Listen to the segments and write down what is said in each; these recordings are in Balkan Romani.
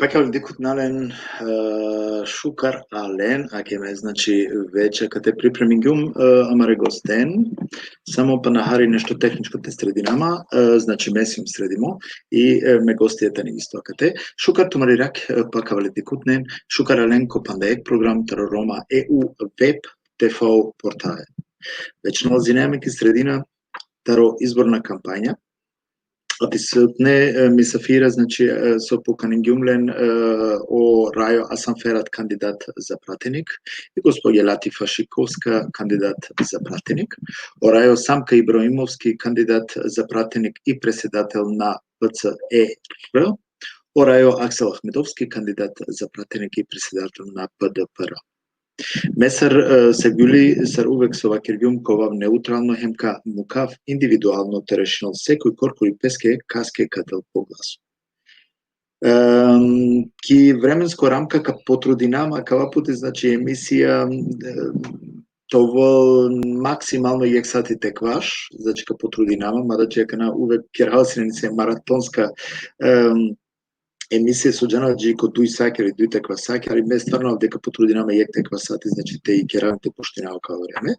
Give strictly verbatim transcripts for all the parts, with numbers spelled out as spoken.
Akava dikutnalen, e, šukar alen, ake me, znači, već akate pripremingjum, e, amare gosten, samo pana hari nešto tehničko te sredinama, e, znači, me sijum sredimo, i, e, me gostija tani isto akate. Šukar tumari rakj, e, pa kavale dikutnen, šukar alen ko panda jekh program taro Roma E U web T V portale. Već nalazina amen ki sredina taro izborna kampanja, a te sutne, e, misafira, znači, e, so pokaningjum len, e, o Rajo Asan Ferat, kandidat za pratenik, i gospođa Latifa Šikovska, kandidat za pratenik, o Rajo Samka Ibraimovski, kandidat za pratenik i presedatel na P C E R, o Rajo Aksel Ahmedovski, kandidat za pratenik i presedatel na P D P R. Me sar, e, Sevgjuli, sar uvek so vakergjum, ka ovav neutralno hem ka mukav individualno te rešinel sekoj korkori peske kaske ka del po glaso. Em, ki vremensko ramka ka potrudinama, akava puti, znači, emisija, e, te ovel maksimalno jekh sati te ekvaš, znači, ka potrudinama, mada či akana uvek kerava sine nese maratonska, em, emisija so džana dži ko duj sati ili duj te ekvaš sati, ali me stvarno avdive ka potrudinama jekh te ekvaš sati, znači, te ikerav te poštunav akava vreme.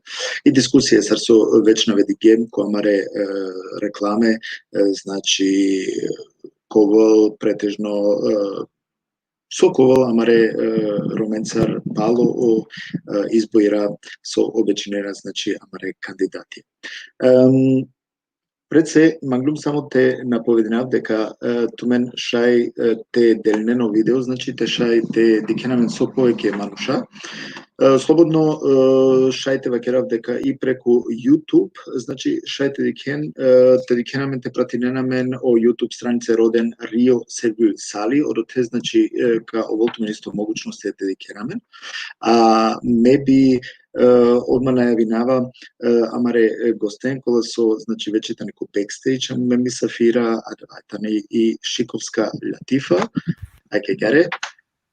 I diskusija sar so već navedigjem ko amare, e, reklame, e, znači, ka ovel pretežno, e, so ka ovel amare, e, Romencar palo o, e, izbora so obećinena, znači, amare kandidati. Em, pred se, manglum samo te napovedinav deka, e, tumen šaj, e, te delinen o video, znači, te šaj te dikhen amen so poveke manuša. E, slobodno, e, šaj te vakerav deka i preku YouTube, znači, šaj te dikhen, e, te dikhen amen, te pratinen amen o YouTube stranica roden Rio Sevgjul Sali, odote, znači, e, ka ovel tumen isto mogućnost te dikhen amen. A me bi, e, odma najavinava, e, amare, e, gosten, kola so, znači, veće tane ko backstage, a me misafira, adava tane i Šikovska Latifa. Ajde, gare.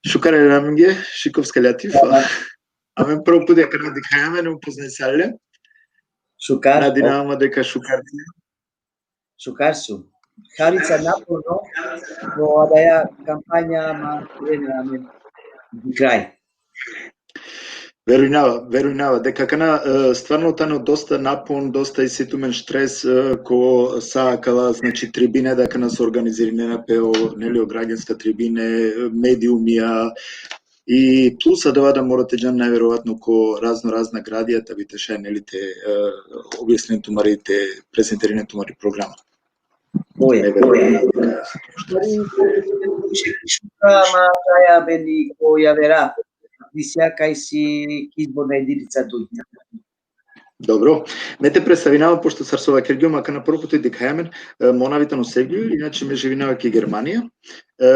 Šukar alen amenge, Šikovska Latifa. Amen prvo puti akana dikhaja amen, upoznajsale. Šukar. Nadinama deka šukar. Šukar su. Harica naporno, ko adaja kampanja, ma, irena amen kraj. Verujnava, verujnava. Deka akana, e, stvarno tano dosta napon, dosta isi tumen stres, e, ko sa akala, znači, tribine, da akana so organizirinena pe o, neli, o građanska tribine, e, mediumija, i plus adava da mora te džan najverovatno ko razno razna gradija, ta bi te šaj, neli, te, e, objasninen tumari, te prezentirinen tumari programa. Oja, oja. Šukar, ma, daja beni ko javera. Disja kaj si izborna edinica duj. Dobro. Me te predstavinava, pošto sar so vakergjum, akana prvo puti dikhaja amen, e, mo anav tano Sevgjul, inače me živinava ki Germanija. E,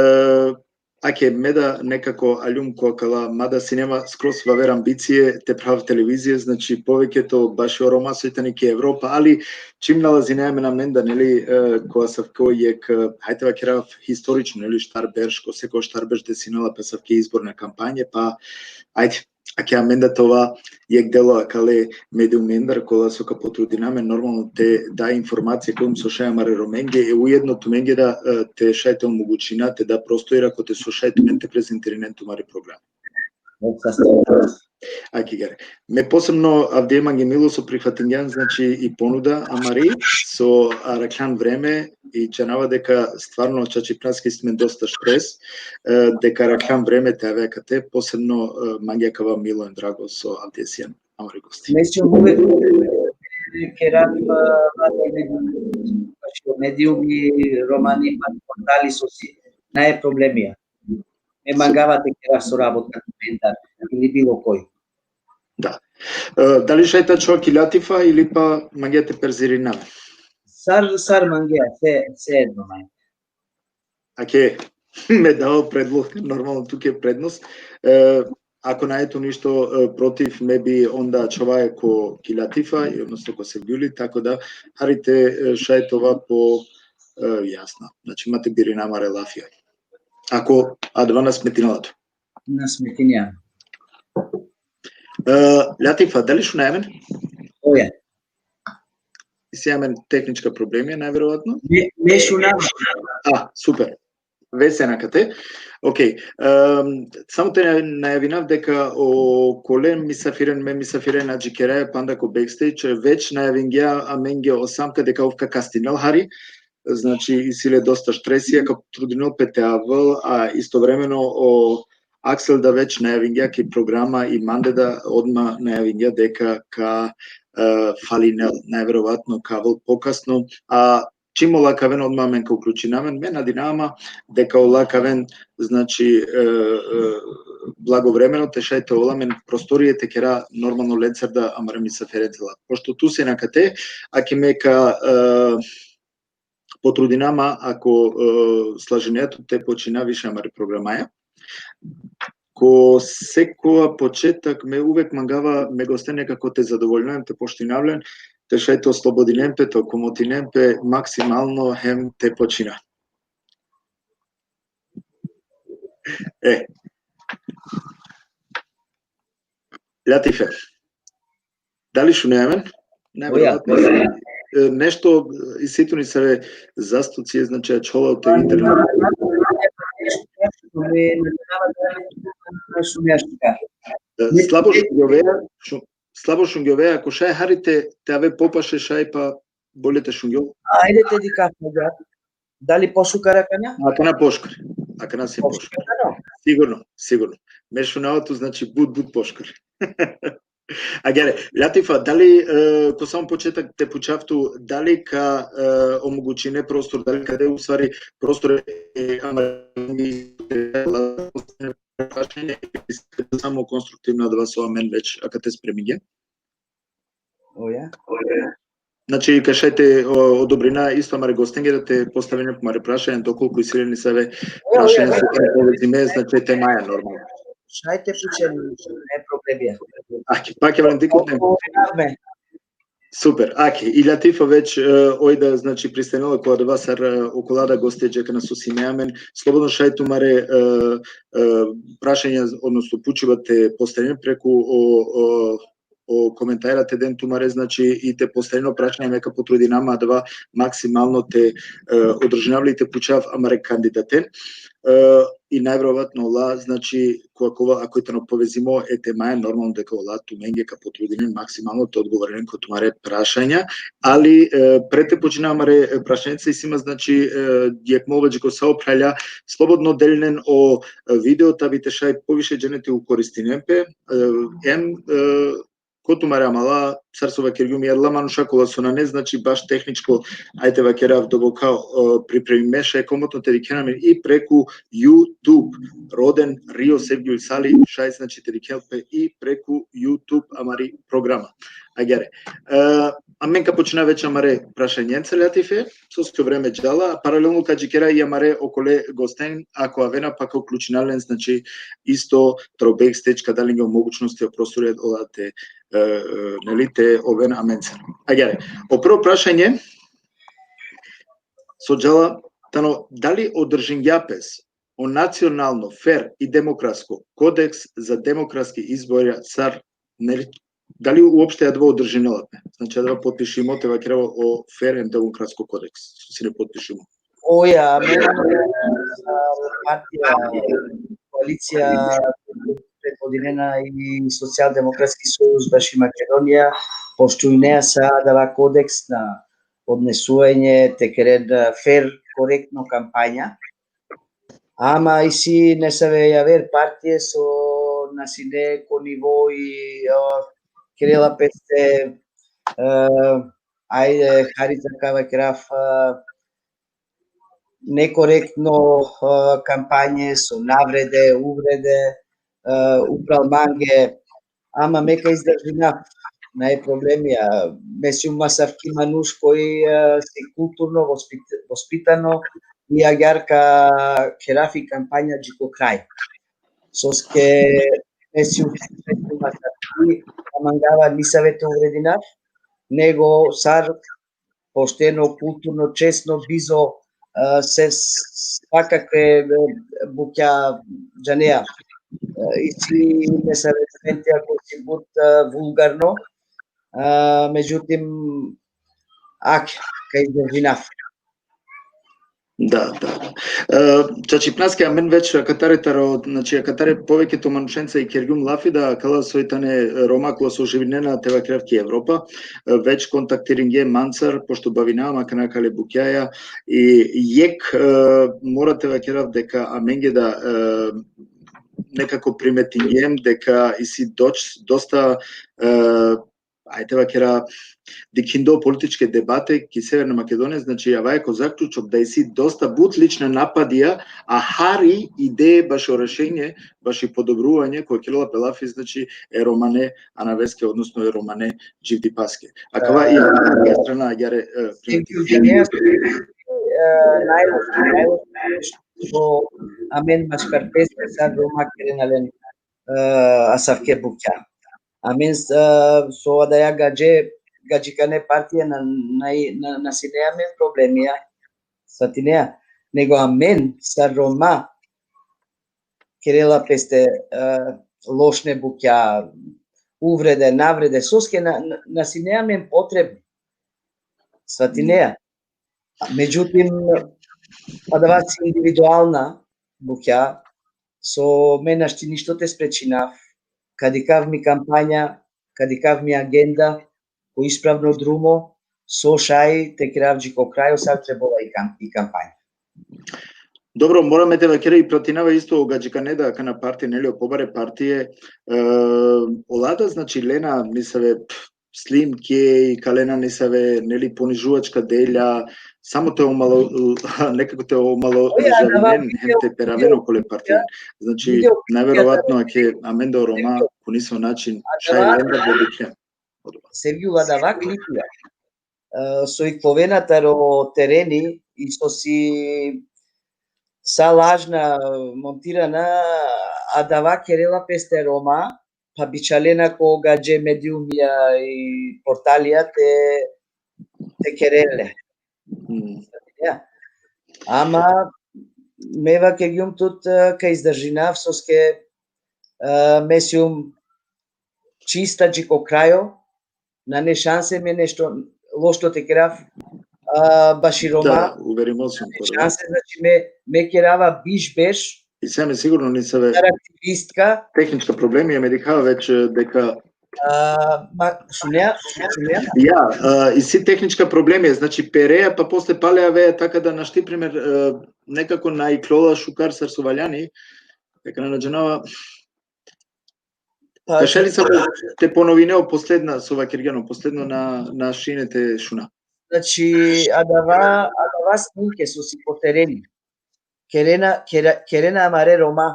ake me da nekako aljum ko akala, mada sine ma skroz vaver ambicije te prav televizija, znači, poveke to bašo Roma so i tani ki Evropa, ali čim nalazinaja amen amen da, neli, e, ko asavko jekh, e, hajde vakerav, historično, neli, štar berš, ko seko štar berš desinela pe asavke izborna kampanja, pa, ajde, ake amen da te ova jekh delo akale mediumendar, kola so ka potrudina amen normalno te da informacije kojom so šaj amare Romenge, e ujedno tumenge da, e, te šaj te omogućina, te da prostora kote so šaj tumen te prezentirinen tumari programi. Ake gare. Me posebno avdive mange milo so prihvatingjan, znači, i ponuda amari, so arakhlan vreme, i džanava deka stvarno čačipnaske isi tumen dosta stres, e, deka arakhlan vreme te ave akate, posebno, e, mange akava milo em drago so avdive sian amari gosti. Me sijum uvek kerav, e, mediumi, romani, pa portali so si, nae problemija. Me mangava te kerav sorabota tumendar, ili bilo koj. Da. E, dali šaj te ačhova ki Latifa ili pa mangea te perzirina? Sar, sar mangea, vse, vseedno mangea. Ake, me dava predlog, normalno tuke prednost. E, ako nae tu ništo, e, protiv, me bi onda ačhovaja ko ki Latifa, i odnosno ko Sevgjuli, tako da, hari te, e, šaj te ova po, e, jasno. Znači, ma te birina amare lafija. Ako adava na smetinela tu. Na smetinja. E, Latifa, dali šunaja amen? Oja. Isi amen tehnička problemija, najverovatno. Me, me šunav. A, super. Već sen akate. Okej. Ehm, samo te na-, najavinav deka okole misafiren, me misafiren adžikeraja panda ko backstage, već najavingja amenge o Samka deka ov ka kastinel hari, znači, isi le dosta štresija, ka trudinel pe te avel, a istovremeno o Aksel da već najavingja ki programa i mande da odma najavingja deka ka, e, falinel, najverovatno ka avel pokasno, a čim ola ka aven odma amen ka uključina amen, me nadinava ma deka ola ka aven, znači, e, e, blagovremeno te šaj te ovel amen prostorija te kera normalno lencar da amare misafirenca la. Pošto tu sen akate, ake me ka, e, potrudinava ma, ako, e, slažinea tu, te počina više amare programaja. Ko sekova početak me uvek mangava me gosten nekako te zadovoljinav len, te poštinav len, te šaj te oslobodinen pe, te okomotinen pe maksimalno hem te počina. E. Ljatife. Dali šunea amen? Oja. Najverovatno. E, nešto, e, isi tu nisave zastocie, znači, ačhola te internet. E, slabo šungjovea, šu-, slabo šungjovea, ako šaj hari te, te ave popaše šaj pa bolje te šungjol. Ajde te dikha, ja. Dali pošukar akana? Akana pošukar. Akana si pošukar. Pošukar akana? Sigurno, sigurno. Me šunava tu, znači, but, but pošukar. Agjaar, Ljatifa, dali, e, ko samo početak te pučav tu, dali ka, e, omogućine prostor, dali ka de u stvari prostor, e, ama samo konstruktivna adava so amen već akate spremingja? Oja. Znači, ka šaj te, o, odobrina isto amare gostenge da te postavine amare prašanja, dokolku isi le nisave prašanja so tane povezime, znači, temaja, normalno. Šaj te pučen, ne problemija. Ake, pa ke vrem dikutne. Odgovorinav me. Super, ake, i Ljatifa već, e, oj da, znači, pristanela ko adava sar, e, okola da gostenge akana so sine amen, slobodno šaj tumare, e, e, prašanja, odnosno pučiba te postavine preku o, o, o komentara te den tumare, znači, i te postavine o prašanja, me ka potrudinav ma adava maksimalno te, e, održinav le i te pučav amare kandidaten. E, i najverovatno ola, znači, ko akava, ako i tano povezimo e temaja, normalno deka ola tumenge ka potrudinen maksimalno te odgovorinen ko tumare prašanja, ali, e, pre te počina amare, e, prašanjenca, isi ma, znači, e, jekh molba dži ko sa o phralja, slobodno delinen o, e, video, ta bi te šaj poviše džene te koristinen pe, e, em, e, ko tumare amala, sar so vakergjum, i adala manuša kola so nane, znači, baš tehničko, ajde vakerav, doboka, e, pripremime, šaj komotno te dikhen amen i preku YouTube, roden Rio Sevgjul Sali, šaj, znači, te dikhen pe i preku YouTube amari programa. Agjaar. E, amen ka počina već amare prašanjenca, Ljatife, soske vreme džala, paralelno ka džikera i amare okole gosten, ako avena, pa ka uključina len, znači, isto tro backstage, ka da lenge o mogućnosti, o prostorija ola te, e, e, neli, te oven amenca. Agjaar, o prvo prašanje so džala tano, dali održingja pes o nacionalno, fer i demokratsko kodeks za demokratski izborja sar, neli, dali uopšte adava održinela pe? Znači, adava potpišimo, te vakerava o fer em demokratsko kodeks, so sine potpišimo. Oja, amen, a, partija, koalicija predvodinena i Socijaldemokratski sojuz baši Makedonija, poštujnea sa adava kodeks na odnesuvanje, te keren, a, fer, korektno kampanja. Ama isi nesave javer partije so na sine ko nivo i, a, kerela peste, a, ajde, hari te vakerav, a, nekorektno, a, kampanje, so navrede, uvrede, a, upral mange, ama me ka izdržinav, nane problemija. Me sijum asavki manuš koj, a, si kulturno vospit-, vospitano, i agjaar ka kerav i kampanja dži ko kraj. Soske me sijum, me sijum asavki, na mangava nisave te uvredinav, nego sar pošteno, kulturno, česno, bizo, a, se s-, svakakve, e, bukja džanea. E, isi nesave momenti, ako si but, e, vulgarno, a, međutim, ak, ka izdržinav. Da, da, da. E, čačipnaske amen već akatare taro, znači, akatare poveke to manušenca i kergjum lafi da, akala soj tane Roma kola so živinena, te vakerav, ki Evropa, e, već kontaktiringe mancar, pošto bavinava ma akana akale bukjaja, i jek, e, mora te vakerav deka amenge da, e, nekako primetingjem deka isi doč-, dosta, e, ajde vakera, dikhindo političke debate ki Severna Makedonija, znači, avaja ko zaključok da isi dosta but lična napadija, a hari ideje bašo rešenje, baši podobruvanje, koje kerela pe lafi, znači, e romane anaveske, odnosno e romane dživdipaske. Akava i, e, strana, agjaar, e, primetingjem. Dživdipaske, e, najlošno, najlošno, so amen maškar peste sar Roma kerena len, e, asavke bukja. Amen, e, so adaja gadže, gadžikane partije na, na, na, na sine amen problemija. Svatinea, nego amen sar Roma kerela peste, e, lošne bukja, uvrede, navrede, soske na, na, na sine amen potrebni. Svatinea. Međutim, adava si individualna bukja, so me našti ništo te sprečinav, ka dikav mi kampanja, ka dikav mi agenda, ko ispravno drumo, so šaj te kerav dži ko krajo, sar trebela i kam-, i kampanja. Dobro, mora me te vakera i pratinava isto o gadžikane da akana partije, neli, o pobare partije, e, ola da, znači, lena, misave, pf, slimke i ka lena nesave, neli, ponižuvačka delja, samo te omalo-, nekako te omalovažavinen, hem te peraven okole partije. Znači, najverovatno, ake amen da o Roma, ko niso način, šaj lenda da dikhen. Sergio, adava klipija, e, so i klovena taro tereni, i so si sa lažna montirana, adava kerela peste Roma, pa bičhalena ko gadže mediumija i portalija te, te keren le. Mm. Ja. Ama me vakergjum tut, e, ka izdržinav, soske, e, me sijum čista dži ko krajo, nane šanse me nešto lošto te kerav, a, baši Roma. Da, uverimo sum. Nane šanse, znači, me, me kerava biš berš. I sijam sigurno nisave aktivistka. Tehnička problemi, ja me dikhava već, e, deka. A, ma, šunea, šunea? Ja, a, isi tehnička problemi, znači, perea, pa posle pale avea, taka da našti, primer, e, nekako na iklola šukar sar so valjani, deka na džanava. Pa, ka šaj li samo te ponovine o posledna, so vakergjan, o posledno na, na šine te šuna. Znači, adava, adava snimke so si ko tereni. Kerena, kera-, kerena amare Roma.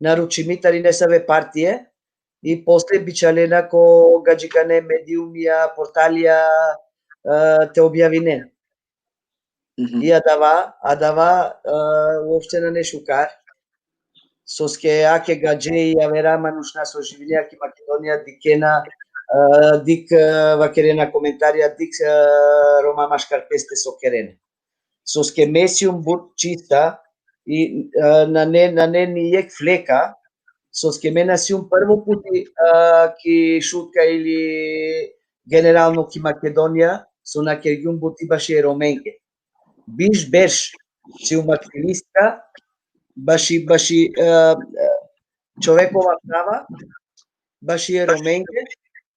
Naručimi tari nesave partije i posle bičhalena ko gadžikane mediumija, portalija, e, te objavinen. Mhm. I adava, adava, e, uopšte nane šukar. Soske ake gadže i avera manušna so živinea ki Makedonija dikhena, e, dik, e, vakerena komentarija, dik, e, Roma maškar peste so kerena. Soske me sijum but čista i, e, nane, nane ni jek fleka, soske me na sijum prvo puti, e, ki Šutka ili generalno ki Makedonija, so na kergjum buti baši e Romenge. Biš berš sijum aktivistka, baši, baši, e, e, čovekova prava, baši e Romenge,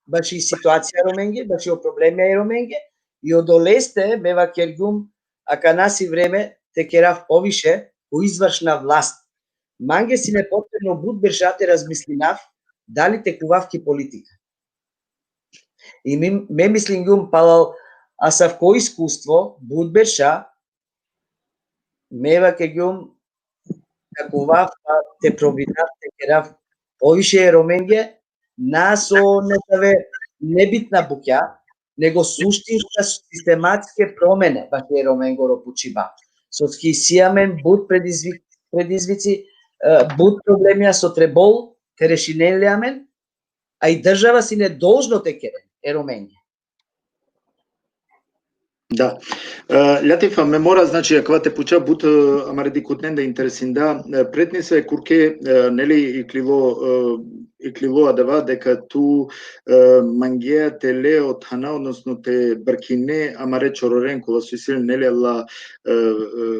baši situacija Romenge, baši o problemija e Romenge, i odoleste me vakergjum akana si vreme te kerav poviše ko izvršna vlast. Mange sine potrebno but berša te razmislinav dali te kuvav ki politika. I mi, me mislingjum palal asavko iskustvo, but berša, me vakergjum ka kuvav, pa te probinav te kerav poviše e Romenge, na so nesave nebitna bukja, nego suštinska sistematske promene baši e Romengoro pučiba. Soske isi amen but predizvi-, predizvici, e, but problemija so trebol te rešinen le amen, a i država sine dolžno te keren e Romenge. Da. E, Ljatifa, me mora, znači, akava te puča but, e, amare dikhutnen da interesinda, e, pretni se kurke, e, neli, iklilo, e, iklilo adava deka tu, e, mangea te le o thana, odnosno te brkine amare čororen kola so isi len, neli, adala, e, e,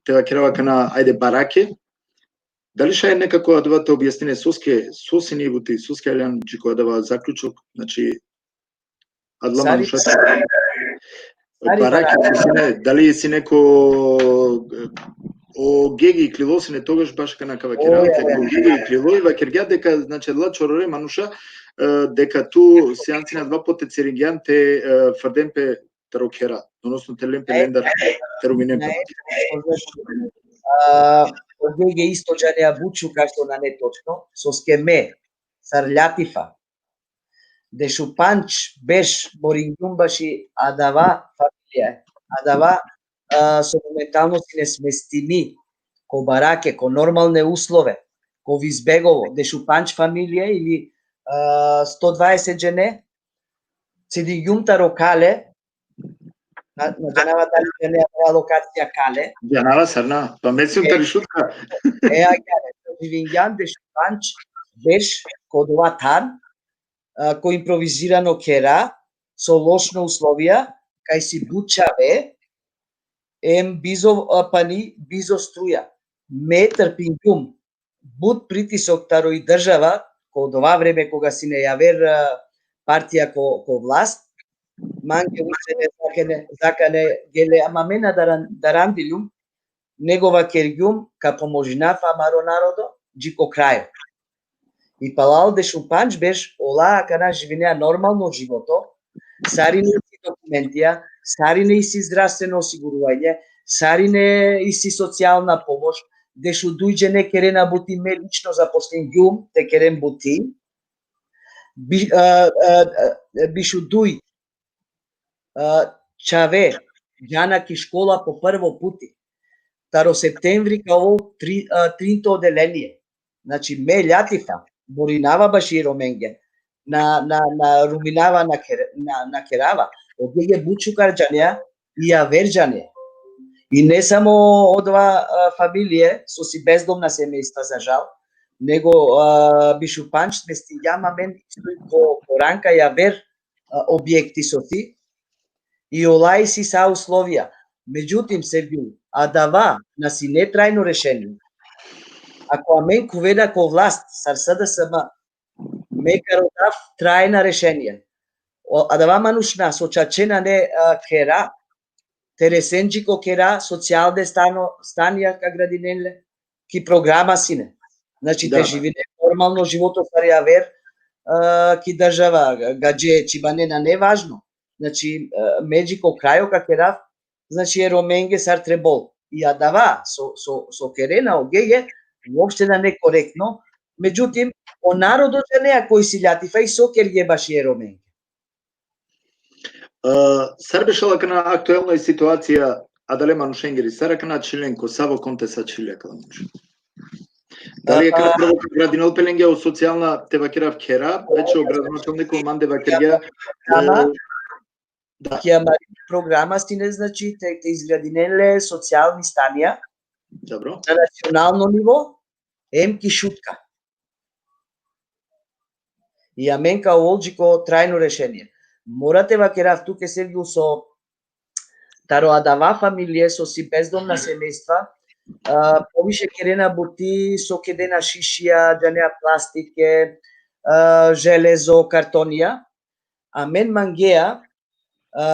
te vakerava akana, ajde, barake. Dali šaj nekako adava te objasnine soske, so sine i buti, soske aljan dži ko adava zaključok, znači, adala manuša te, barake, barake sine, dali sine ko, o Gegi iklilo sine togaš baš akana ka vakerav, o Gegi iklilo i vakergja deka, znači, adala čorore manuša, e, deka tu sijan sine adava pote ceringjam te, e, frden pe taro khera, odnosno te len pe lendar, te ruminen pe. A, o Gegi isto džanea but šukar so nane točno, soske me, sar Ljatifa, dešupandž berš boringjum baši adava familija, adava, a, so momentalno sine smestimi ko barake, ko normalne uslove, ko Vizbegovo, dešupandž familija ili, a, sto dvaeset džene, cidingjum taro Kale, na, na džanava dali džanea adava lokacija Kale. Džanava, sar na, pa me sijum tari Šutka. E, agjaar, živingjam dešupandž berš ko dova than, a, ko improvizirano khera, so lošno uslovija, kaj si but čhave, em bizo, a, pani, bizo struja. Me trpingjum but pritisok taro i država, ko dova vreme koga sine javer, a, partija ko, ko vlast, mange ucene zakane, zakane gele, ama me na daran-, darandiljum, nego vakergjum ka pomožinav amaro narodo, dži ko krajo. I palal dešupandž berš, ola akana živinea normalno životo, sarine isi dokumentija, sarine isi zdravstveno osiguruvanje, sarine isi socijalna pomoš, dešuduj džene kerena buti, me lično zaposlingjum te keren buti, bi-, a, a, a, bišuduj, a, čhave džana ki škola po prvo puti. Taro septembri ka ovel tri-, a, trinto odelenie. Znači, me Ljatifa, borinava baši Romenge, na, na, na ruminava, na kher-, na, na kerava, o Gege but šukar džanea, i javer džanea. I ne samo odova, a, familije, so si bezdomna semejstva, za žal, nego, a, bišupandž smestingjam amen isto i ko, ko Ranka javer, a, objekti so si, i ola isi sa uslovija. Međutim, Sergju, adava na sine trajno rešenie. Ako amen khuvena ko vlast, sar S D S M, me ka rodav trajna rešenia. O, adava manušna so čače nane, a, khera, te resen dži ko khera, socijalne stano-, stanja ka gradinen le, ki programa sine. Znači, te živinen normalno životo sar javer, a, ki država, ga-, gadže, čhibane nane važno. Znači, a, me dži ko krajo ka kerav, znači, e Romenge sar trebol. I adava so, so, so kerena o Gege, uopšte nane korektno. Međutim, o narodo džanea koj si Ljatifa i so kergje baši e Romenge. A, sar bešela akana aktuelno i situacija adale manušengiri, sar akana ačhilen, ko savo konte sa ačhile akala manuša? Dali akana prvo gradinel pe lenge o socijalna, te vakerav, khera, veće o gradonačelniko mande vakergja, e, da. Ki amari programa sine, znači, te, te izgradinen le socijalni stanja. Dobro. Na nacionalno nivo, em ki Šutka. I amen ka ovol dži ko trajno rešenie. Mora te vakerav tuke, Sergju, so taro adava familije so si bezdomna semejstva, a, poviše kerena buti so kedena šišija, džanea, plastike, a, železo, kartonija. Amen mangea, a,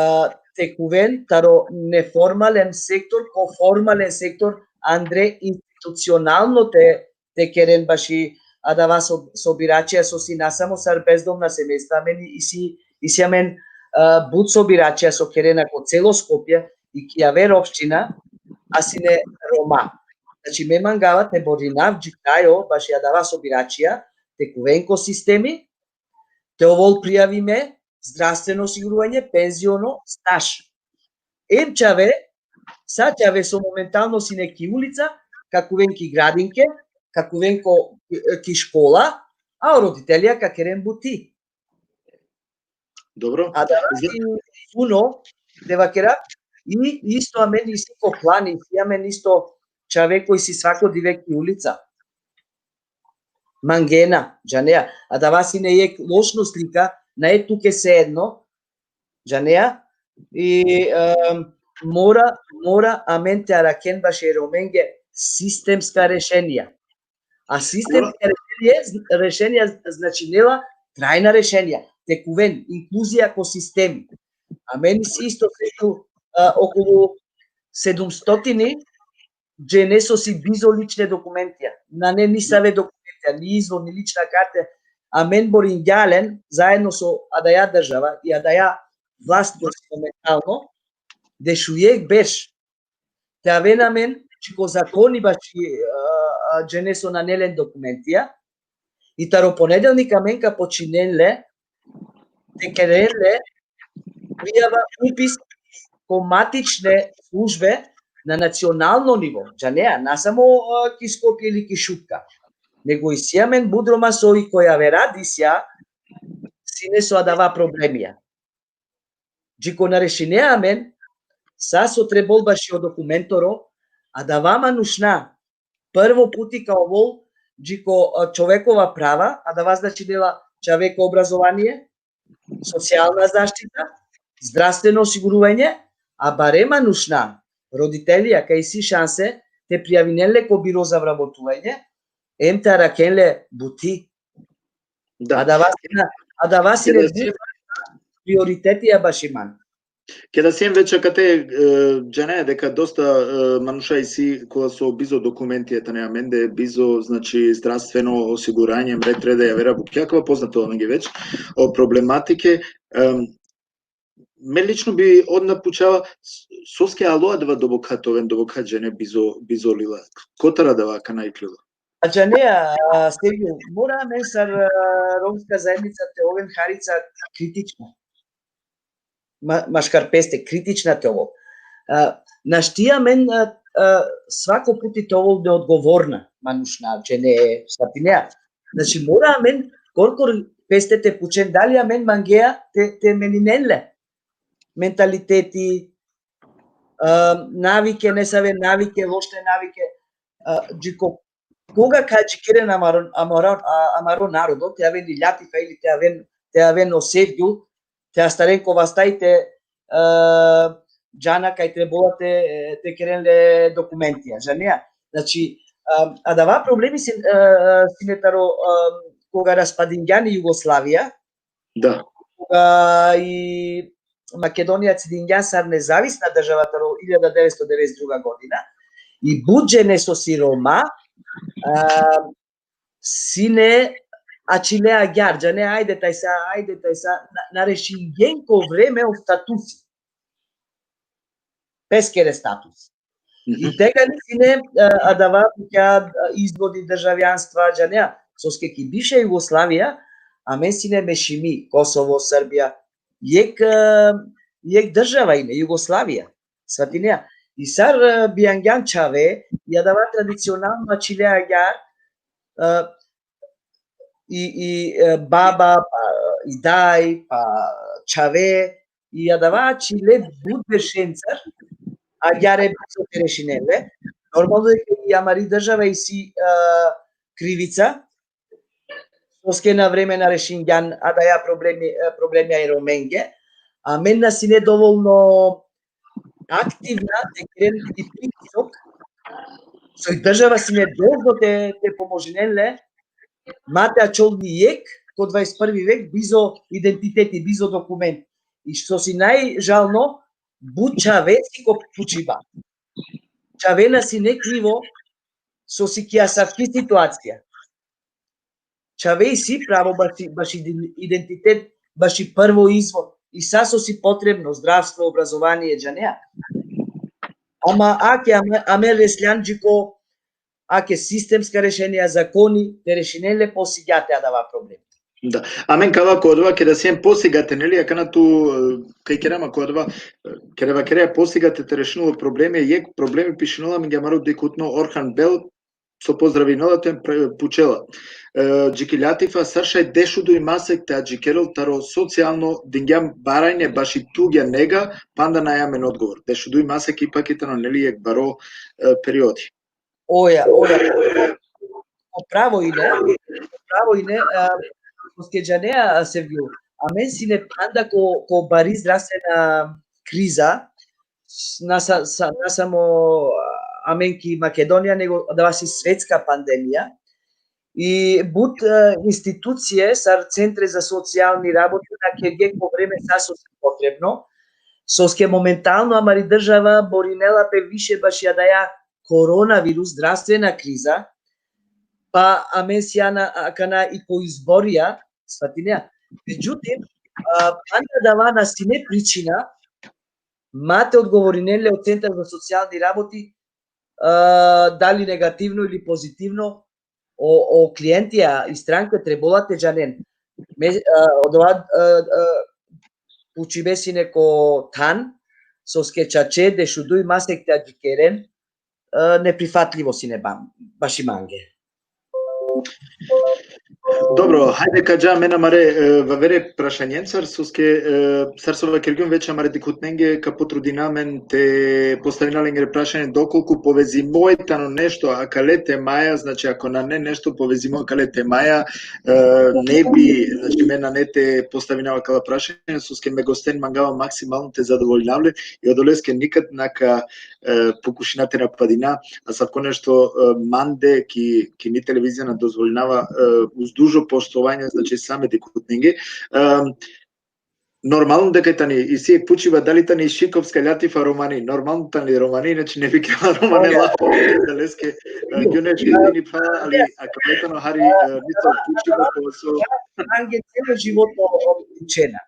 te khuven taro neformalen sektor ko formalen sektor, andre institucionalno te, te keren baši adava so-, sobiračija so si na samo sar bezdomna semejstva, amen isi, isi amen, a, but sobiračija so kerena ko celo Skopje i ki javer opština, a sine Roma. Znači, me mangava te borinav dži krajo baši adava sobiračija, te khuven ko sistemi, te ovol prijavime, zdravstveno osiguruvanje, penziono, staž. Em čhave, sa čhave so momentalno sine ki ulica, ka khuven ki gradinke, ka khuven ko, ki škola, a o roditelja ka keren buti. Dobro. A da, za- i uno, te vakera, i isto amen isi ko plan, isi amen isto čhave koj si svako dive ki ulica. mangena, džanea. Adava sine jekh lošno slika, nae tuke seedno, džanea. I, em, mora, mora amen te arakhen baši e Romenge sistemska rešenija. A sistemska rešenija, rešenija značinela trajna rešenija. Te kuven inkluzija ko sistemi. Amen isi isto setu, a, okolu sedumstotini džene so si bizo lične dokumentija. Nane nisave dokumentija, ni izvod, ni lična karte. Amen boringja len, zaedno so adaja država i adaja vlast momentalno, dešujekh berš te aven amen, či ko zakoni baši, a, a, džene so nane len dokumentija, i taro ponedelnik amen ka počinen le, te keren le, prijava, upis ko matične službe na nacionalno nivo. Džanea, na samo, a, ki Skopje ili ki Šutka. Nego isi amen but Roma so i ko javera disja sine so adava problemija. Dži ko na rešinea amen sa so trebol bašo dokumentoro, adava manušna prvo puti ka ovol dži ko, a, čovekova prava, adava značinela čave ko obrazovanie, socijalna zaštita, zdravstveno osiguruvanje, a bare manušna, roditelija, ka isi šanse te prijavinen le ko biro za vrabotuvanje, em te arakhen le buti. Da. Adava sine, adava sine prioritetija baši man. Keda siem već akate, e, džanea deka dosta, e, manuša isi kola so bizo dokumentija tane amende, bizo, znači, zdravstveno osiguranje, mre tre da javera bukja, kava poznato amenge već, o problematike, em, me lično bi odma pučava, s-, soske alo adava doboka te oven doboka džene bizo, bizo lila. Kotar adava akana iklilo? A džanea, a, Sergio, mora amen sar, a, romska zaednica te oven harica kritična. Ma-, maškar peste, kritična te ovel. A, našti amen, a, a, svako puti te ovel neodgovorna manušna, džene, svatinea. Znači, mora amen korkor peste te pučen, dali amen mangea te, te meninen le mentaliteti, a, navike, nesave navike, lošne navike, a, dži ko koga ka adžikeren amaro, amaro, a, amaro narodo, te aven i Ljatifa ili te aven, te aven o Sergio, te astaren ko vasta i te, e, džana kaj trebola te, te keren le dokumentija, džanea. Znači, a, adava problemi sin, e, e, sine taro, e, koga raspadingjan i Jugoslavija, Da. Koga i Makedonija cidingja sar nezavisna država taro iljada devetsto devedeset druga godina, i but džene so si Roma, a, sine ačhile agjar, džane, ajde tajsa, ajde tajsa, na, na rešingjen ko vreme o statusi. Peskere status. I tegani sine, e, adava bukja, e, izvodi državjanstva, džanea, soske ki bivša Jugoslavija, amen sine mešimi, Kosovo, Srbija, jekh, e, jekh država ine, Jugoslavija, svatinea. I sar, e, bijangjan čhave, i adava tradicionalno ačhile agjar, e, i, i, e, baba, pa, i daj, pa, čhave, i adava ačhile but beršencar, agjar e bizo te rešinen le. Normalno deka i amari država isi, e, krivica, soske na vreme na rešingjan adaja problemi, e, problemija e Romenge, amen na sine dovolno aktivna te keren i pritisok, so i država sine dolžno te, te pomožinen le, ma te ačhol ni jekh ko dvadeset prvi vek bizo identiteti, bizo dokument. I so si najžalno, but čhave si ko pučiba. Čhave na sine krivo so si ki asavki situacija. Čhave isi pravo baši, baši idin-, identitet, baši prvo izvor. I sa so si potrebno, zdravstvo, obrazovanie, džanea. Ama ake ame-, amen resljan dži ko, ake sistemska rešenija, zakoni, te rešinen le posigate adava problem. Da. Amen kava ko adava, keda siem posigate, neli, akana tu, e, kaj kerama ko adava, e, keda vakerea posigate te rešinel o problemi, jekh problemi pišinela amenge amaro dikhutno Orhan Bel, so pozdravinela te pre-, pučela. E, dži ki Ljatifa, sar šaj dešuduj masek te adžikerel taro socijalno, dingjam baranje baši tugja nega, panda nae amen odgovor. Dešuduj masek ipak i tano, neli, jekh baro, e, periodi. Oja, oja. O pravo ine, Bravo, ine, a, soske džanea, a, Sergio, amen sine panda ko, ko bari zdravstvena kriza, s-, na sa, sa, na samo, a, amen ki Makedonija, nego adava si svetska pandemija. I but, e, institucije, sar centre za socijalni raboti, na kerge ko vreme sa so si potrebno, soske momentalno amari država borinela pe više baši adaja koronavirus, zdravstvena kriza, pa amen sijana, a, akana i ko izborija, svatinea. Međutim, a, panda adava na sine pričina, ma te odgovorinen le o centar za socijalni raboti, a, dali negativno ili pozitivno, o, o klientija i stranke trebola te džanen. Me, a, odova, a, a, pučibe sine ko than, soske čače dešuduj masek te adžikeren, a, neprifatlivo sine ba-, baši mange. Dobro, hajde ka dža amen amare, e, vavere prašanjencar, soske, e, sar so vakergjum več amare dikhutnenge, ka potrudina amen te postavina lengere prašanje, dokolku povezimo e tano nešto akale temaja, znači, ako nane nešto povezimo akale temaja, e, ne bi, znači, me nane te postavina akala prašanje, soske me gosten mangava maksimalno te zadovoljinav le, i odoleske nikad na ka, e, pokušina te napadina, asavko nešto, e, mande ki, ki mi televizija na dozvolinava, e, uz dužo poštovanje, znači, sa me dikhutnenge. E, normalno deka tani, isi jekh pučiba dali tani Šikovska ljatifa romani, normalno tani romani, inače ne bi kela romane lafi, adaleske, e, Güneş, izvini pa, ali ako ne tano hari, e, niso pučiba, to so mange celo životo učena.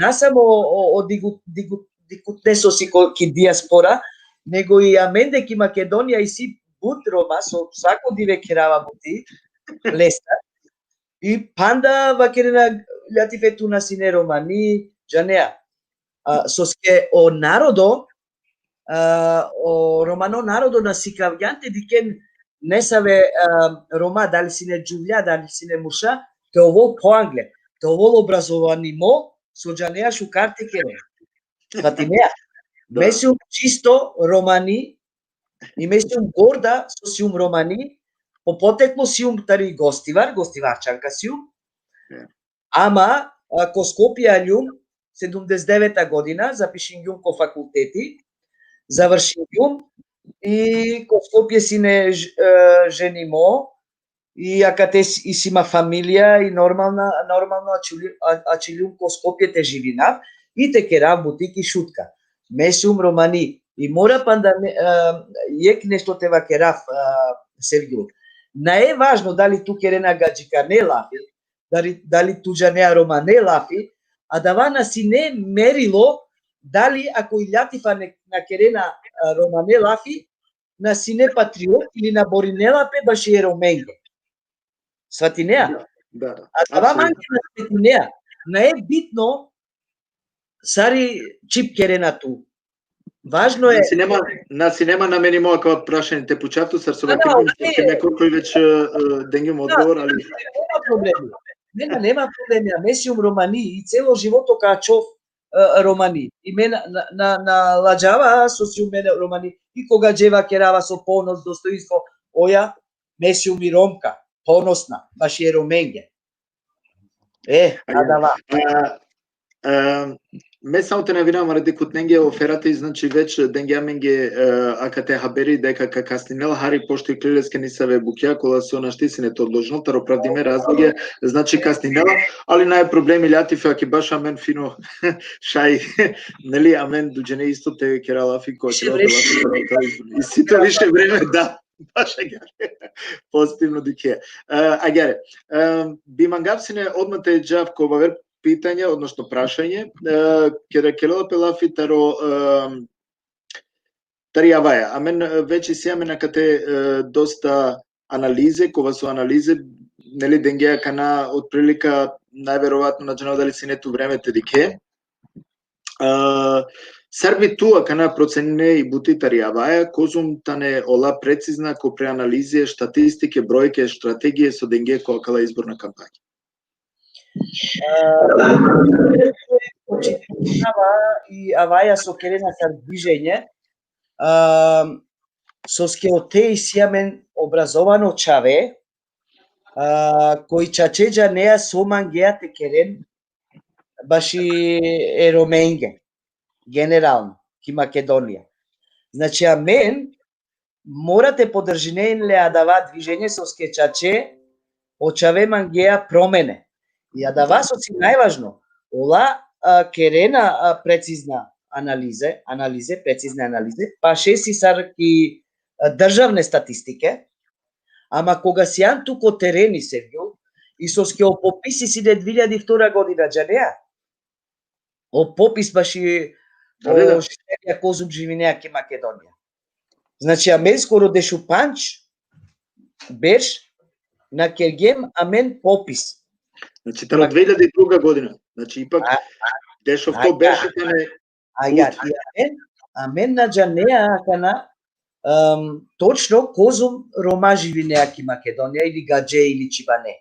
Na samo o, o digu-, digu-, dikhutne so si ko, ki dijaspora, nego i amende ki Makedonija isi but Roma, so sako dive kerava buti lestar. I panda vakerena ljatife tu na sine romani, džanea. A, soske o narodo, a, o romano narodo na sikavgjan te dikhen nesave, a, Roma, dali sine džuvlja, dali sine murša, te ovol poangle, te ovol obrazovanimo, so džanea šukar te keren. Svatinea. Da. Me sium čisto romani, i me sium gorda so sium romani, po poteklo sium tari Gostivar, Gostivarčanka sium. Ja. Ama, a, ko Skopje aljum, sedumdeset deveta godina, zapišingjum ko fakulteti, završingjum, i ko Skopje sine ž-, e, ženimo, i akate s-, isi ma familija, i normalna, normalno ačili-, a-, ačiljum ko Skopje te živinav, i te kerav buti ki Šutka. Me sium romani, i mora panda me, e, jekh nešto te vakerav, e, Sergio. Nae važno dali tu kerena gadžikane lafi, dali, dali tu džanea romane lafi, adava na sine merilo dali ako i ljatifa ne, na kerena, e, romane lafi, na sine patriot ili na borinela pe baši e Romenge. Svatinea? Da, da, da. Adava mange na svatinea. Nae bitno sari čhib kerena tu. Važno e. Na sine ma, na sine ma namenimo akava prašanje te pučav tu, sar so vakergjum, soske neko koj već, e, dengjum odgovor, ali nema problemi. Nema, nema problemi. A me sium romani i celo životo ka ačhov, e, romani. I me na, na, na, na ladžava so sium me romani. I koga dževa kerava so ponos, dostoinstvo, oja, me sium i Romka, ponosna, baši e Romenge. E, adava. A, a, me samo te najavinav amare dikhutnenge, o Ferati, znači, već dengja amenge, e, akate haberi deka ka kasninel hari, pošto iklil leske nisave bukja, kola so našti sine te odložinel taro opravdime razloge, znači kasninela, ali nae problemi, ljatife, aki baš amen fino šaj, neli, amen duj džene isto te kera lafi, ko više vreme. Isi to više vreme, da. Baš agjaar. Pozitivno dikhe. E, agjaar. E, bi mangav sine odma te džav ko vaver pitanje, odnosno prašanje, e, keda kerela pe lafi taro, e, tari Avaja. Amen, e, već isi amen akate, e, dosta analize, kova so analize, neli, dengja akana otprilika, najverovatno na džanav dali sine tu vreme te dikhe. A, sar bi tu akana procenine i buti tari Avaja, kozom tane ola precizna ko preanalize, štatistike, brojke, strategije so denge ko akala izborna kampanja? A, očitava i Avaja so kerena sar dviženje, a, soske ote isi amen obrazovano čhave, A, koj čače džanea so mangea te keren baši e Romenge, generalno, ki Makedonija. Znači, amen mora te podržinen le adava dviženje, soske čače o čhave mangea promene. I adava so si najvažno, ola, a, kerena, a, precizna analize, analize, precizne analize, paše si sar ki, a, državne statistike, ama koga sian tu ko tereni, Sergio, i soske o popisi sine dve hiljade i vtora godina, džanea? O popis baši, da, da, o Šukerja kozum živinea ki Makedonija. Znači, amen skoro dešupandž berš na kergjem amen popis. Znači, taro dve hiljade i druga godina. Znači, ipak, a, a, dešofto, a, berš tane. Agjaar, i amen, amen na džanea akana, em, točno kozum Roma živinea ki Makedonija, ili gadže, ili čhibane.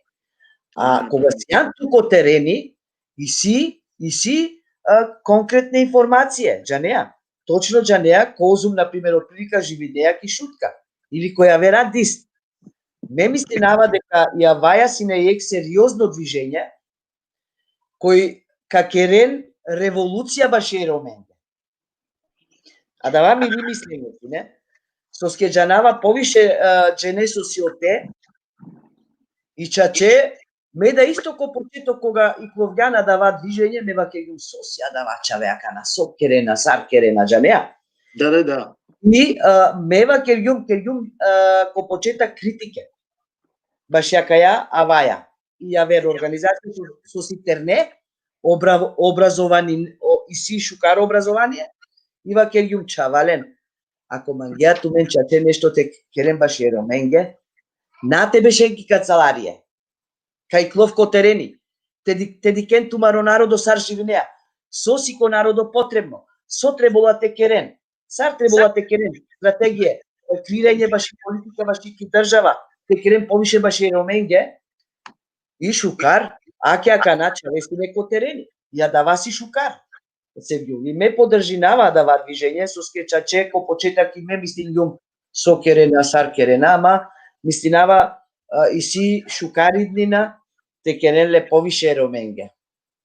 A, mhm, koga sian tu ko tereni, isi, isi, a, konkretne informacije, džanea. Točno džanea kozum, na primer, otprilika živinea ki Šutka, ili ko javer rat. Me mislinava deka i avaja sine jekh seriozno dviženje, koj ka keren revolucija baši e Romenge. Adava mi, mi mislinava, ne? Soske džanava poviše, e, džene so si ote, i čače, me da isto ko početok koga iklovgjan adava dviženje, me vakergjum so si adava čhave akana, so kerena, sar kerena, džanea? Da, da, da. I, e, me vakergjum, kergjum, e, ko početok kritike baši akaja avaja. I javer organizacija so, so si terne, obra-, obrazovani, o, isi šukar obrazovanie, i vakergjum čhavalen. Ako mangea tumen čače nešto te keren baši e Romenge, na te bešen ki kancelarie. Ka iklov ko tereni. Te di-, te dikhen tumaro narodo sar živinea. So si ko narodo potrebno. So trebela te keren. Sar trebela te keren, strategie, kreiranje baši politika, baši ki država, te keren poviše baši Romenge, i šukar, ake akana čhave sine ko tereni. I adava si šukar. Sevgjum. I me podržinava adava dviženje, soske čače ko početok i me mislingjum so kerena, sar kerena, ama mislinava, a, isi šukar idnina, te keren le poviše Romenge.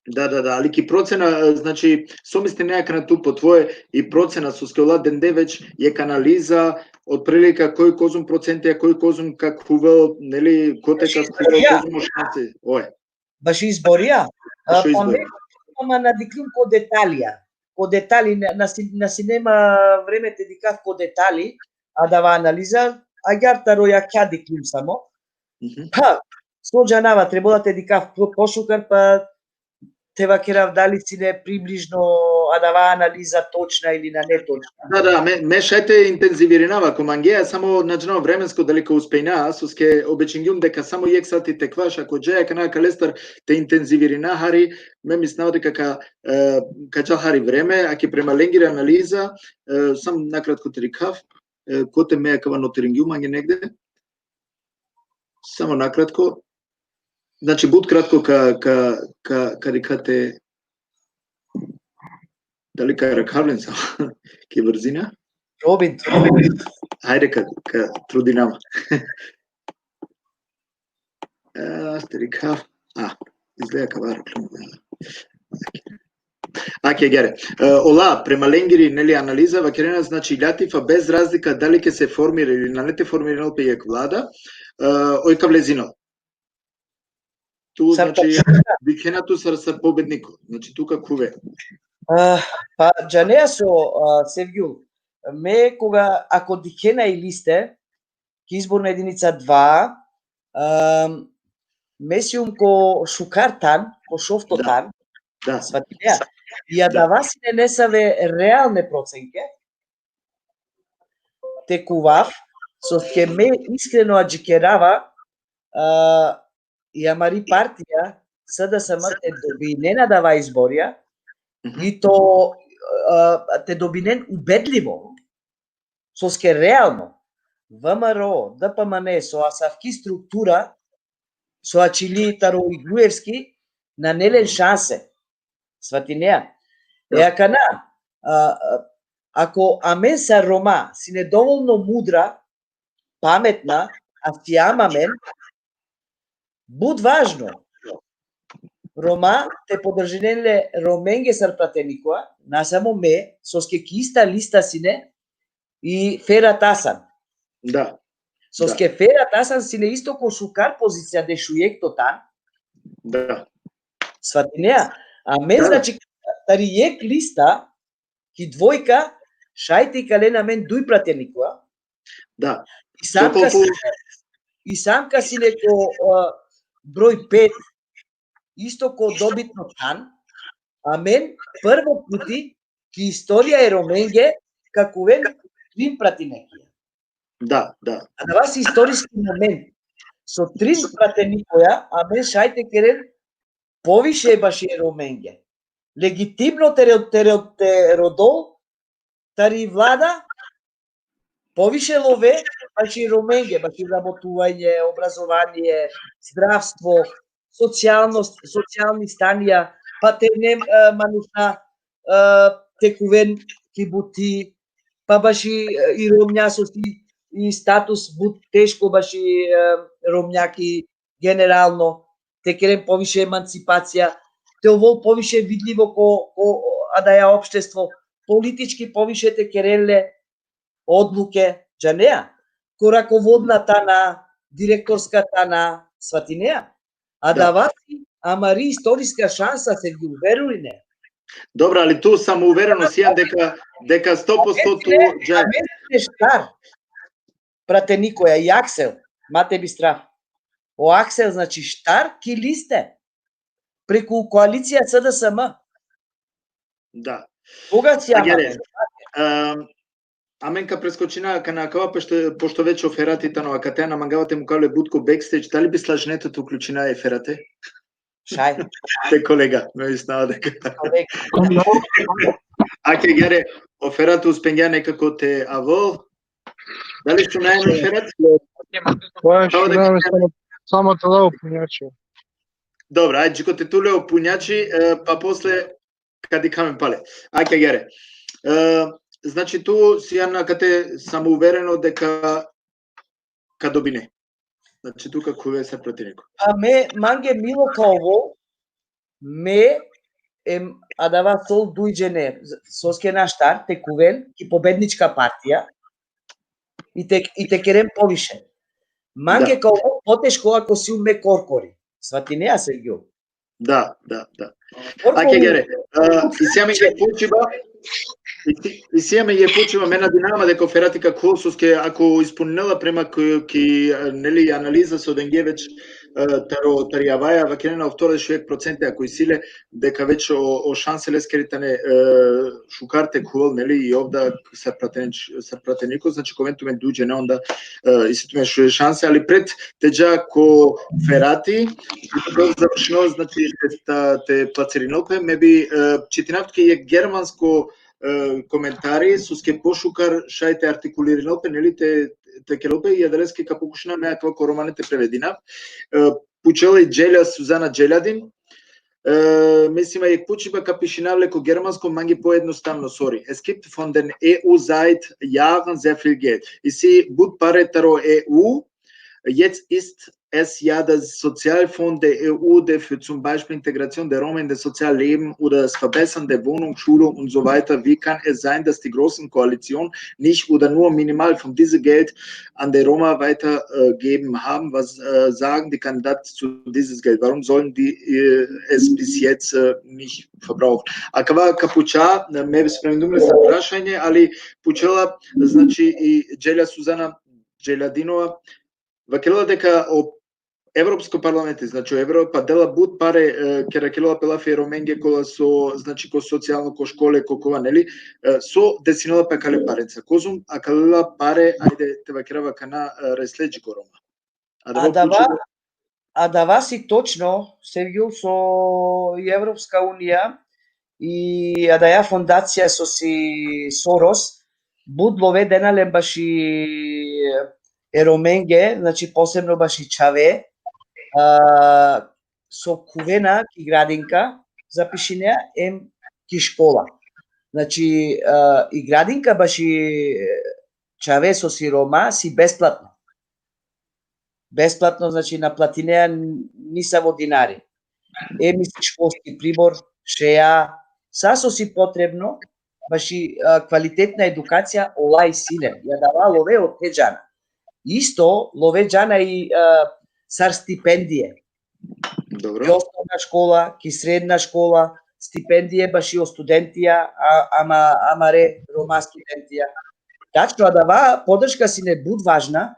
Da, da, da, ali ki procena, e, znači, so mislinea akana tu po tvoje i procena, soske ola dende već jekh analiza, otprilika koj kozum procentija, koj kozum ka khuvel, neli, kote ka khuvel, kozum o šanse, oe. Baši izborija? A, baši izborija. Pa me, ama na dikhlum ko detalija. Ko detali, na, na si-, na sine ma vreme te dikhav ko detali, adava analiza, agjaar taro jakha dikhlum samo. Mhm. Pa, so džanava, trebela te dikhav po-, pošukar, pa te vakerav dali sine približno adava analiza točna ili na netočna. Da, da, me, me šaj te intenzivirinava, ako mangea, samo na džanav vremensko dali ka uspejna, soske obećingjum deka samo jekh sati te kvaš, ako džaja akana kalestar te intenzivirina hari, me mislinava deka ka, e, ka džal hari vreme, ake prema lengiri analiza, e, samo nakratko te dikhav, e, kote me akava notiringjum mange negde. Samo nakratko. Znači, but kratko ka, ka, ka, ka dikhate, dali ka rakhav len samo ki brzina? Trubin, trubin. Hajde ka, ka trudinava. E, te dikhav. A, izgleda ka var. Ake, agjaar. E, ola, prema lengiri, neli, analiza, vakerena, znači, ljatifa, bez razlika dali ke se formira ili nane te formirinel pe jekh vlada, e, oj ka vlezinel. Tu, sar, znači, dikhena tu sar, sar pobedniko. Znači, tu ka khuve. A, pa, džanea so, a, Sevgjul, me koga, ako dikhena i liste, ki izborna edinica dva, a, me sium ko šukar than, ko šovto than. Da. Svatinea. I adava sine nesave realne procenke, te khuvav, soske me iskreno adžikerava, a, i amari partija, SDSM, te dobinen adava izborija, i to, a, te dobinen ubedlivo, soske realno, VMRO, DPMNE, so asavki struktura, so ačhili taro i Gruevski, nane len šanse. Svatinea? E, akana, a, a, ako amen sar Roma sine dovolno mudra, pametna, a siam amen, But važno. Roma te podržinen le Romenge sar pratenikoja, na samo me, soske ki ista lista sine i Ferat Hasan. Da. Soske Ferat Hasan sine isto ko šukar pozicija dešujekto tan. Da. Svatinea? A me, Da. Znači, tari jek lista, ki dvojka, šaj te ikalen amen duj pratenikoja. Da. I Samka Toliko sine, i Samka sine ko, a, broj pet, isto ko dobitno tan, amen prvo puti ki istorija e Romenge ka kuven trin pratenikoja. Da, da. Adava si istorijski moment. So trin pratenikoja, amen šaj te keren poviše baši e Romenge. Legitimno te, ro- te, ro- te rodol tari vlada poviše love baši e Romenge, baši rabotuvanje, obrazovanje, zdravstvo, socijalnost, socijalni stanija, pa te nem, e, manuša, e, te kuven ki buti, pa baši, e, i romnja so si i status but teško baši, e, romnjaki generalno, te keren poviše emancipacija, te ovol poviše vidlivo ko, ko adaja opštestvo, politički poviše te keren le odluke, džanea, ko rakovodna tana, direktorska tana, svatinea. Adava si amari istoriska šansa, Sergio, verujne. Dobro, ali tu samouvereno sian deka, deka sto posto tu dža- Amen sine štar pratenikoja, i Aksel, ma te bi strah. O Aksel, znači, štar ki liste preku koalicija S D S M. Da. Koga si Agjaar, amen? Ehm, amen ka preskočina kana akava, pošto, pošto već o Ferati tano akate, na mangava te mukav le but ko backstage, dali bi slažinea te uključina e Ferate? Šaj. Te kolega, me mislava deka. Kolega. Ake, agjaar, o Ferati uspengja nekako te avol. Dali šunaja me, Ferat? Pa Samo da šunaja me, kažem. Samo, samo te da o punjači. Dobro, ajde, džiko te tu le o punjači, e, pa posle ka dikha amen pale. Ake, agjaar. E, znači, tu sian akate samouvereno deka ka dobine. Znači, tu ka khuve sar prateniko. A me, mange milo ka ovol, me em adava sol duj džene, soske na štar, te kuven ki pobednička partija i te, i te keren poviše. Mange Da. ka ovol poteško ako sium me korkori. Svatinea, Sergio? Da, da, da. Korkori. Ake, agjaar, e, isi amen jek pučiba, isi, isi amen jek pučiba, me nadinava ma deka o Ferati ka khuvol, soske ako ispuninela prema ki, ki, e, neli, analiza so dengje već, e, taro, tari avaja, vakerena o vtora šuek procente, ako isi le, deka već o, o šanse leskeri tane, e, šukar te khuvol, neli, i ov da sar pratenič-, sar prateniko, znači, ka oven tumen duj džene, onda, e, isi tumen šuek šanse, ali pred te dža ko Ferati, završno, znači, te, te placirinel pe, me bi, e, čitinav tuke jek germansko, e, komentari, soske pošukar šaj te artikulirinel pe, neli, te, te kerel pe, i adaleske ka pokušina me akava ko romane te prevedina. E, pučela i Dželja Suzana Dželjadin, e, mislim, a jek pučiba ka pišinav le ko germansko, mange pojednostavno, sorry. Es gibt von den E U seit Jahren sehr viel Geld. Isi but pare taro E U, jetzt ist es ja das Sozialfonds der E U, der für zum Beispiel Integration der Roma in das Sozialleben oder das Verbessern der Wohnung, Schule und so weiter. Wie kann es sein, dass die großen Koalition nicht oder nur minimal von diesem Geld an der Roma weitergeben haben? Was, äh, sagen die Kandidaten zu dieses Geld? Warum sollen die, äh, es bis jetzt, äh, nicht verbrauchen? Akava ka puča, me spremindum le sa prašanje, ali pučela, znači, i Dželja Suzana Dželjadinova, vakerela deka o Evropsko parlamenti, znači, o Evropa dela but pare, e, kera kerela pe lafi e Romenge kola so, znači, ko socijalno, ko škole, ko kova, neli, e, so desinela pe akale parenca. Kozom akala pare, ajde te vakerava kana, e, resle dži ko Roma. Adava Adava, pučiba. Adava si točno, Sergio, so i Evropska unija i adaja fondacija so si Soros, but love dena len baši e Romenge, znači, posebno baši čhave, a, so khuvena ki gradinka, zapišinea, em ki škola. Znači, a, i gradinka baši čhave so si Roma si besplatno. бесплатно, значи, на платинеа нисаво динари. Еми си школски прибор, шеа, са со си потребно, баш и, а, квалитетна едукација, ола и силен. Ја дава лове од те џана. Исто лове џана и, а, сар стипендије. Добро. Ки основна школа, ки средна школа, стипендије баш и о студентија, а, ама, амаре рома студентија. Тачно, а дава поддршка сине бут важна,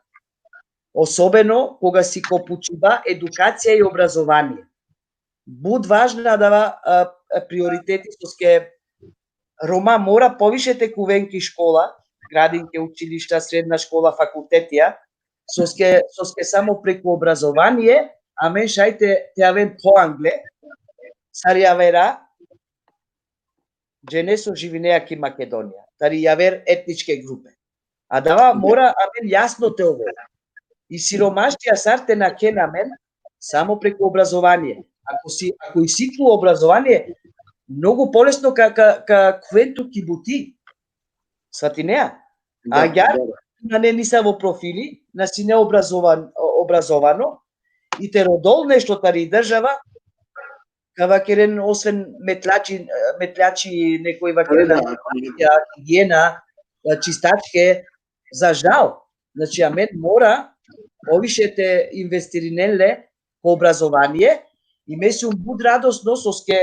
особено кога си ко пучиба едукација и образование. Бут важна дава, а, а, приоритети соske Roma mora poviše te kuven ki škola, gradin ke učilišta, sredna škola, fakultetija, soske, soske samo preku obrazovanie, amen šaj te, te aven poangle, sar javera, džene so živinea ki Makedonija, tari javer etničke grupe. A dava mora amen jasno te ovel. I siromaštija sar te nakhen amen, samo preku obrazovanie. Ako si, ako isi tu obrazovanie, mnogo polesno ka, ka, ka kuven tu ki buti. Svatinea? Da, agjar, da, da. Nane nisavo profili, na sine obrazovan, obrazovano, i te rodol nešto tari država, ka vakeren, osven metlači, metlači nekoj vakeren, da, da, da, higijena, čistačke, za žal. Znači, amen mora poviše te investirinen le ko obrazovanie, i me sum but radosno soske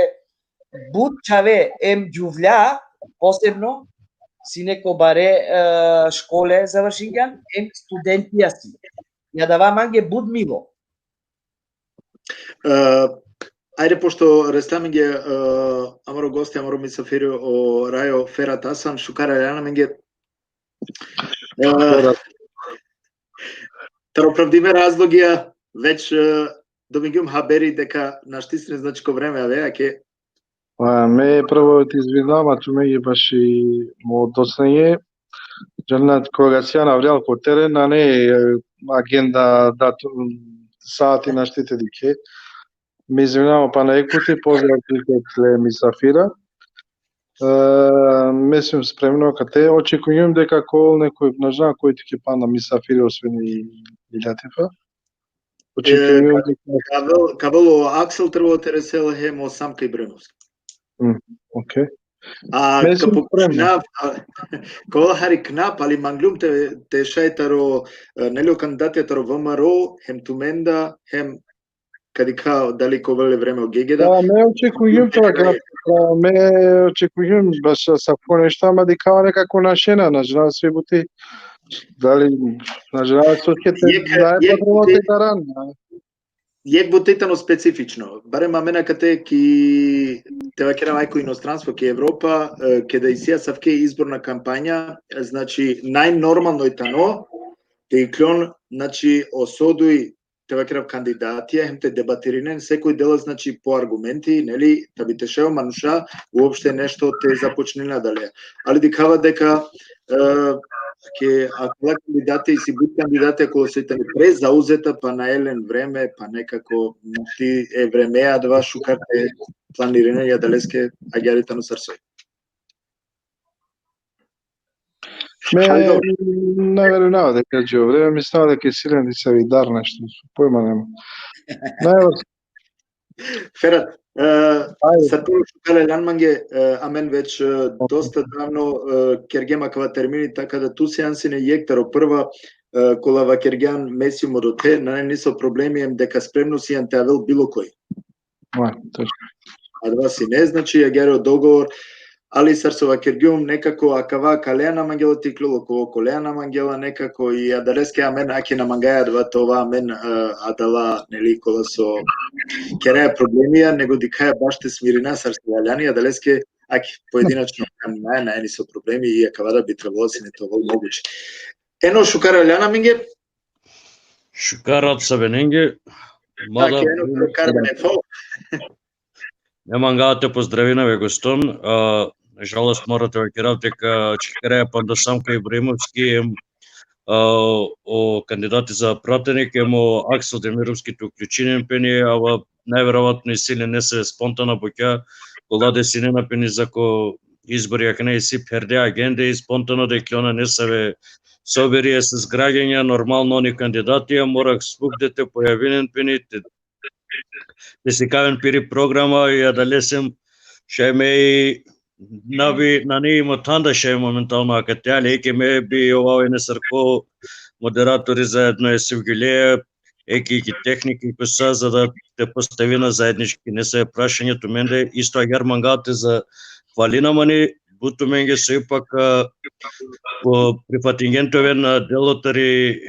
but čhave em džuvlja, posebno, sine ko bare, e, škole završingjan, em studentija si. Ja dava mange but milo. E, ajde, pošto resla amenge, e, amaro gosti, amaro misafiri o Rajo Ferat Hasan, šukar aljana amenge. E, taro opravdime razlogija, već, e, dobingjum haberi deka našti sine, znači, ko vreme avea, ke. A, me prvo te izvinava tumenge baši mo odosnenje. Džanat, koga sijan avrijal ko teren, nane, e, agenda, datum, sati našti te dikhe. Me izvinava pana jekh puti, pozdrav ki tle misafira. E, me sum spremno kate, očekujum deka ka ol nekoj, na znam koj tike pana misafiri, osven i, i Ljatifa. Očekujum, e, ka, deka ka avel, ka avel o Aksel, trebalo te resel hem o Samka Ibraimovski. Mm, okej. A me sum spremno. Ka pokušinav, a, ka ovel hari knap, ali mangljum te, te šaj taro, e, neli, o kandidatija taro V M R O, hem tumenda, hem ka dikha dali ka ovel le vreme o Gegeda. Da, me očekujum toga, da, me očekujum baš sa, sa po nešto, ama dikhava nekako našena, na znam svi buti. Dali, na znam, so će te, jekh, da je jekh potrebno buti te karan, da. Jekh buti tano specifično. Barem amen akate ki, te vakerav, aj ko inostranstvo, ki Evropa, e, keda isi asavke izborna kampanja, e, znači, najnormalno i tano te iklon, znači, o so duj, te vakerav, kandidatija, hem te debatirinen, sekoj dela, znači, po argumenti, neli, ta bi te šaj o manuša uopšte nešto te započnina dalje. Ali dikhava deka, e, ke akala kandidatija, isi but kandidatija kola so i tani prezauzeta, pa nae len vreme, pa nekako našti e vreme adava šukar te planirinen, i adaleske agjaar i tano sar soj. Me, ali dobro, na verujnava deka dži o vreme, mislinava deka isi len disavi dar nešto, pojma nema. Najvar. Ferat, e, ajde. Sar prvo šukar aljan mange, e, amen već, e, dosta davno, e, kergjem akava termini, taka da tu sijan sine jekh taro prva, e, kola vakergjan me sijum odote, nane niso problemi, em deka spremno sijan te avel bilo koj. Aj, točno. Adava sine, znači, agjaar o dogovor, ali sar so vakergjum, nekako akava kalea na mangela te iklol, okova kolea na mangela, nekako, i adaleske amen ake na mangaja adava te ova amen, e, adala, neli, kola so keraja problemija, nego dikhaja baš te smirina sar so valjani, adaleske ake pojedinačno, nae, nae niso problemi, i akava da bi trebalo sine te ovel moguće. Eno, šukar aljan amenge. Šukar rat sabenenge. Mada, ake, eno, šukar bene, fo. Ne mangava te pozdravinav e goston, a, na žalost mora te vakerav deka čekeraja panda Samka Ibraimovski, em, a, o kandidati za pratenik, em o Aksel Demirovski te uključinen pe ni, ava najverovatno isi len nesave spontana bukja, kola desinena pe ni zako izbori, akana isi pherde agende i spontano da iklona nesave sobiri e s gragjanja, normalno, oni kandidatija mora svugde te pojavinen pe, te, te sikaven piri programa, i adalesem šaj me i na bi, nane i mo thanda šaj momentalno akate, ali eke me bi ovava ine sar ko moderatori zaedno e Sevgjuleja, eke ki tehniki, ko sa, za da te postavina zaednički nesave prašanja tumende, isto agjaar mangava te zahvalina mani but tumenge so ipak, a, po prifatingjen te oven, a, delo tari,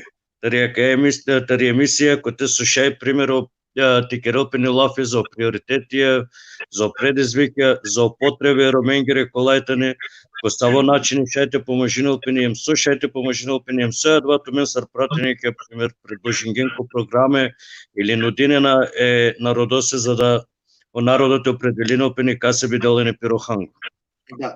tari akaja emis-, tari emisija, kote so šaj primero, a, te kerel pe ine lafi za o prioritetija, za o predizvikja, za o potrebe e Romengere kolaj tane, ko savo načini šaj te pomožinel pe ine, em so šaj te pomožinel pe ine, em so adava tumen sar pratenike, primer, predložingjen ko programe ili nudinena e narodose, za da o narodo te opredelinel pe ine kase bi dela ine piro hang. Da.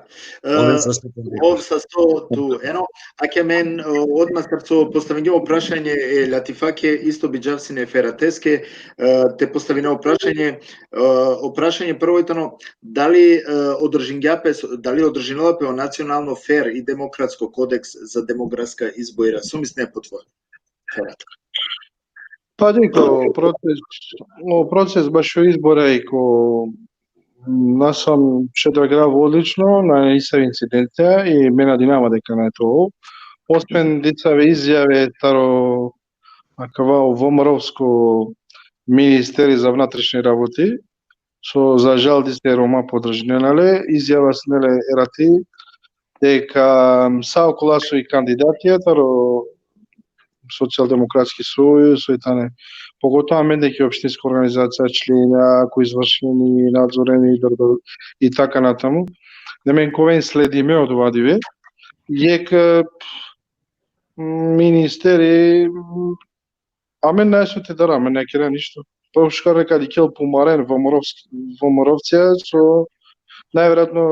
Oven, e, sasto tu. Ov sasto tu. Eno, ake amen, e, odma sar so postavingjem o prašanje e Latifake, isto bi džav sine Ferateske, e, te postavina o prašanje, e, o prašanje prvo i tano, dali, e, održingja pe, dali održinela pe o nacionalno fer i demokratsko kodeks za demografska izbora? So misline po tvoje, Ferat? Pa dikh, o proces, o proces bašo izbora i ko, na, sam šaj te vakerav odlično, nane nisavi incidencija i me nadinava deka nane to. Osven disave izjave taro akava o VMRO-vsko ministeri za vnatrešni raboti, so za žal dise Roma podržinena le, izjava sine le erati, deka sa okola so i kandidatija taro Socijaldemokratski sojuz, soj tane, pogotovo amende ki opštinska organizacija, členja, ko izvršeni, nadzoreni, i tako natamu. Amen ka oven sledime odova dive. Jekh, e, ministeri, amen nane so te dara, amen na kera ništo. Pa šukar neka dikhel pumaren VMRO-vc-, VMRO-vcija, so najverojatno,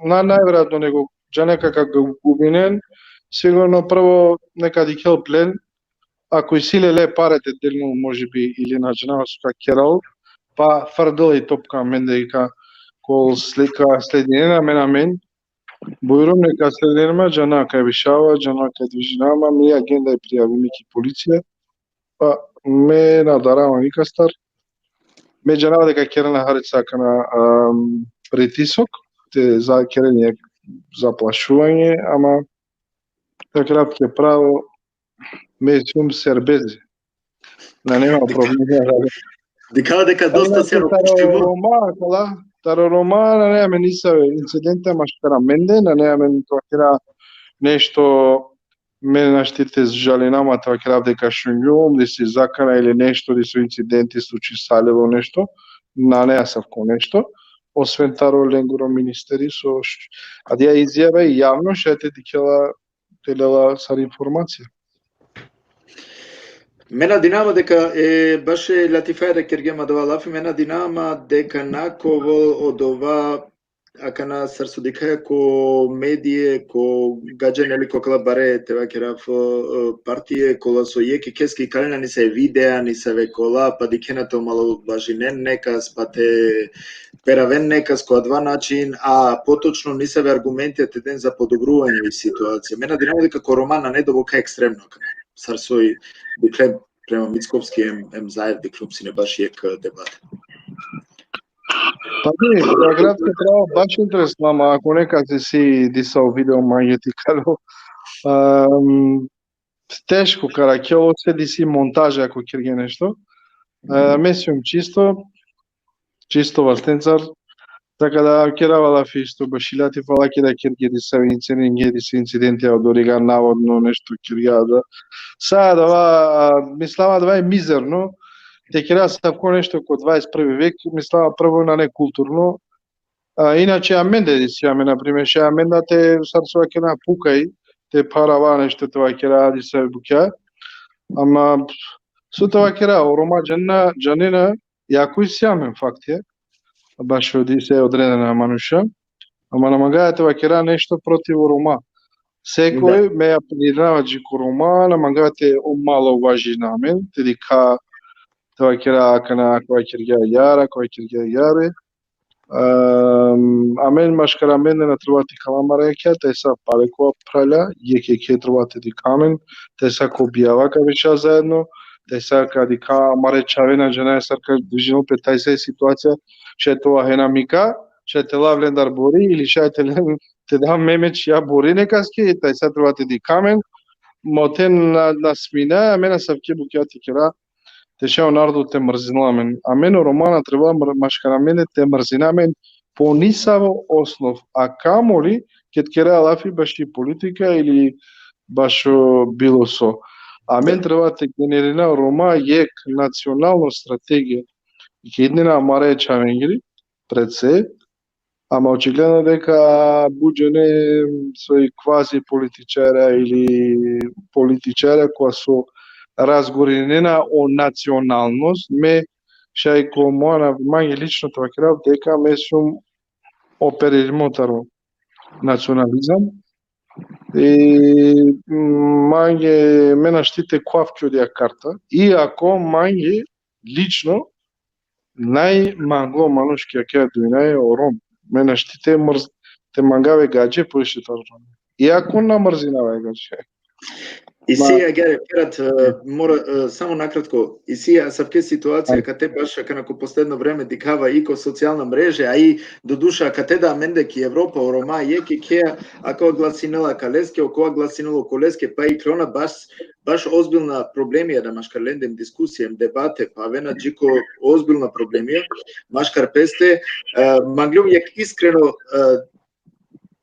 na najverojatno, nego džanea ka, ka gu-, gubinen, sigurno prvo neka dikhel plen, ako isi le, le pare te del, možebi, ili na džanav so ka kerel, pa frdel i topka amende ka, ko slika sledinena amen, amen. Bujrum, neka sledinen ma, džana kaj bišava, džana kaj dvižina ma, mi agenda i prijavimi ki policija, pa me na darava nikastar. Me džanava deka kerena hari sa akana, am, pritisok, te za-, kerena jekh zaplašuvanje, ama, te vakerav tuke pravo, me sijum serbest. Nane ma problemi. Dikhava deka dosta si opuštimo. Taro Roma, kola, taro Roma, nane amen nisave incidente, maškar amende, nane amen, te vakera, nešto, me našti te žalinav ma, te vakerav deka šungjum disi zakana ili nešto, disi incidenti, slučisalilo nešto, nane asavko nešto, osven taro lengoro ministeri so š-, adija izjava javno šaj te dikhela, te lela sar informacija. Me nadinava deka, e, baše Latifaja da kergjem adava lafi, me nadinava deka na ka ovel odova, akana sar so dikhaja ko medije, ko gadžan, neli, ko akala bare, te vakerav, e, partie, kola so jekh jekheske ikalena nisave videa, nisave kola, pa dikhena te omalovažinen nekas, pa te peraven nekas ko adava način, a potočno nisave argumentija te den za podobruvanje i situacija. Me nadinava deka ko Roma nane doboka ekstremno, sar so i dikhlem prema Mickovski em, em Zaev, dikhlum sine baš jekh debata. Pa di, te vakerav tuke pravo, baš interesno, ama ako nekas isi disavo video, mange te ikalo. Am, teško ka arakhel, ose disi montaža ako kergje nešto. E, me sijum čisto, čisto vastencar. Taka da kerava lafi isto baši Latifa, lake da kergje disave incidenti, disave incidenti, odoriga navodno nešto kergja da. Sa adava, a, mislava adava e mizerno, te kera asavko nešto ko dvadeset prvi vek, mislava prvo nane kulturno, a, inače, amende disi amen, na primer, šaj amen da te, sar so kerena pukaj, te pharava nešto, te vakera disave bukja. Ama, so te vakera, o Roma džanena, džanena, jako isi amen faktija, bašo dise odredena manuša, ama na mangava te vakera nešto protiv o Roma. Sekoj, da, me apelirava dži ko Roma, na mangava te omalovažina amen, te dikha, te vakera akana, akava kergja agjaar, akava kergja agjaar, Ehm, amen maškar amende na treba te ikala amare jakha, te sa pale ko phralja, jekh jekhe treba te dikha amen, te sa ko bijava ka beša zaedno, te sa ka dikha amare čhave, na džanaja sar ka dvižinel pe, tajsa i situacija, šaj te ovel hena mika, šaj te lav lendar bori, ili šaj te len, te da me, me čhija bori nekaske, tajsa treba te dikha amen, mote na, na smina amen asavke bukja te kera, te šaj o narodo te mrzinel amen. Amen o Roma na treba mr-, maškar amende te mrzina amen po nisavo osnov, a kamoli ked kera lafi baši politika ili bašo bilo so. Amen treba te generina o Roma jekh nacionalno strategija. Kedinena amare čhavengiri, pred se, ama očigledno deka but džene soj kvazi političarja ili političarja koja so razgorinena o nacionalnost, me šaj ko moja na-, mange lično te vakerav deka me sum operirimo taro nacionalizam. I, mm, mange, me našti te khuvav ki odija karta, iako mange lično najmanglo manuš ki akaja dunjaja o Rom. Me našti te mrz-, te mangav e gadže poviše taro Rom. Iako na mrzinava e gadže. Isi, ma- agjaar, Ferat, e, mora, e, samo nakratko, isi asavke situacija, ajde, kate baš akana ko posledno vreme dikhava i ko socijalna mreže, a i doduša kate da amende ki Evropa, o Roma jekh jekheja, akava glasinela kaleske, okova glasinela koleske, pa i krona baš, baš ozbilna problemija da maškar lende em diskusije, em debate, pa avena dži ko ozbilna problemija, maškar peste, e, mangljum jekh iskreno, e,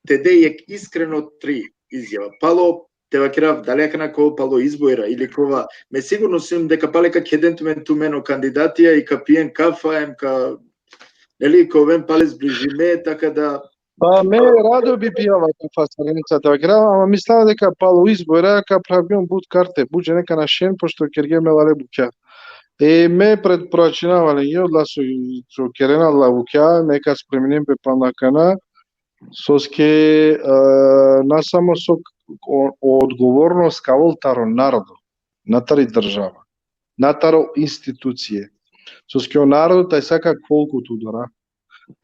te de jekh iskreno tri izjava. Palo, te vakerav, dali akana ka ovel palo izbora ili kova, me sigurno sijum deka pale ka kheden tumen, tumen o kandidatija i ka pijen kafa, em ka, neli, ka oven pale zbližime, taka da. Pa me rado bi pijava kafa sar Renica, te vakerav, ama mislava deka palo izbora ka phravgjum but karte, but džene ka našen, pošto kergjem lale bukja. E, me pred-, proračunava lenge, odola so, so kerena odola bukja, me ka spreminem pe pana akana, soske, e, na samo so o, o odgovornost ka ovel taro narodo, na tari država, na taro institucije. Soske o narodo tajsa ka khuvol ko tu dora.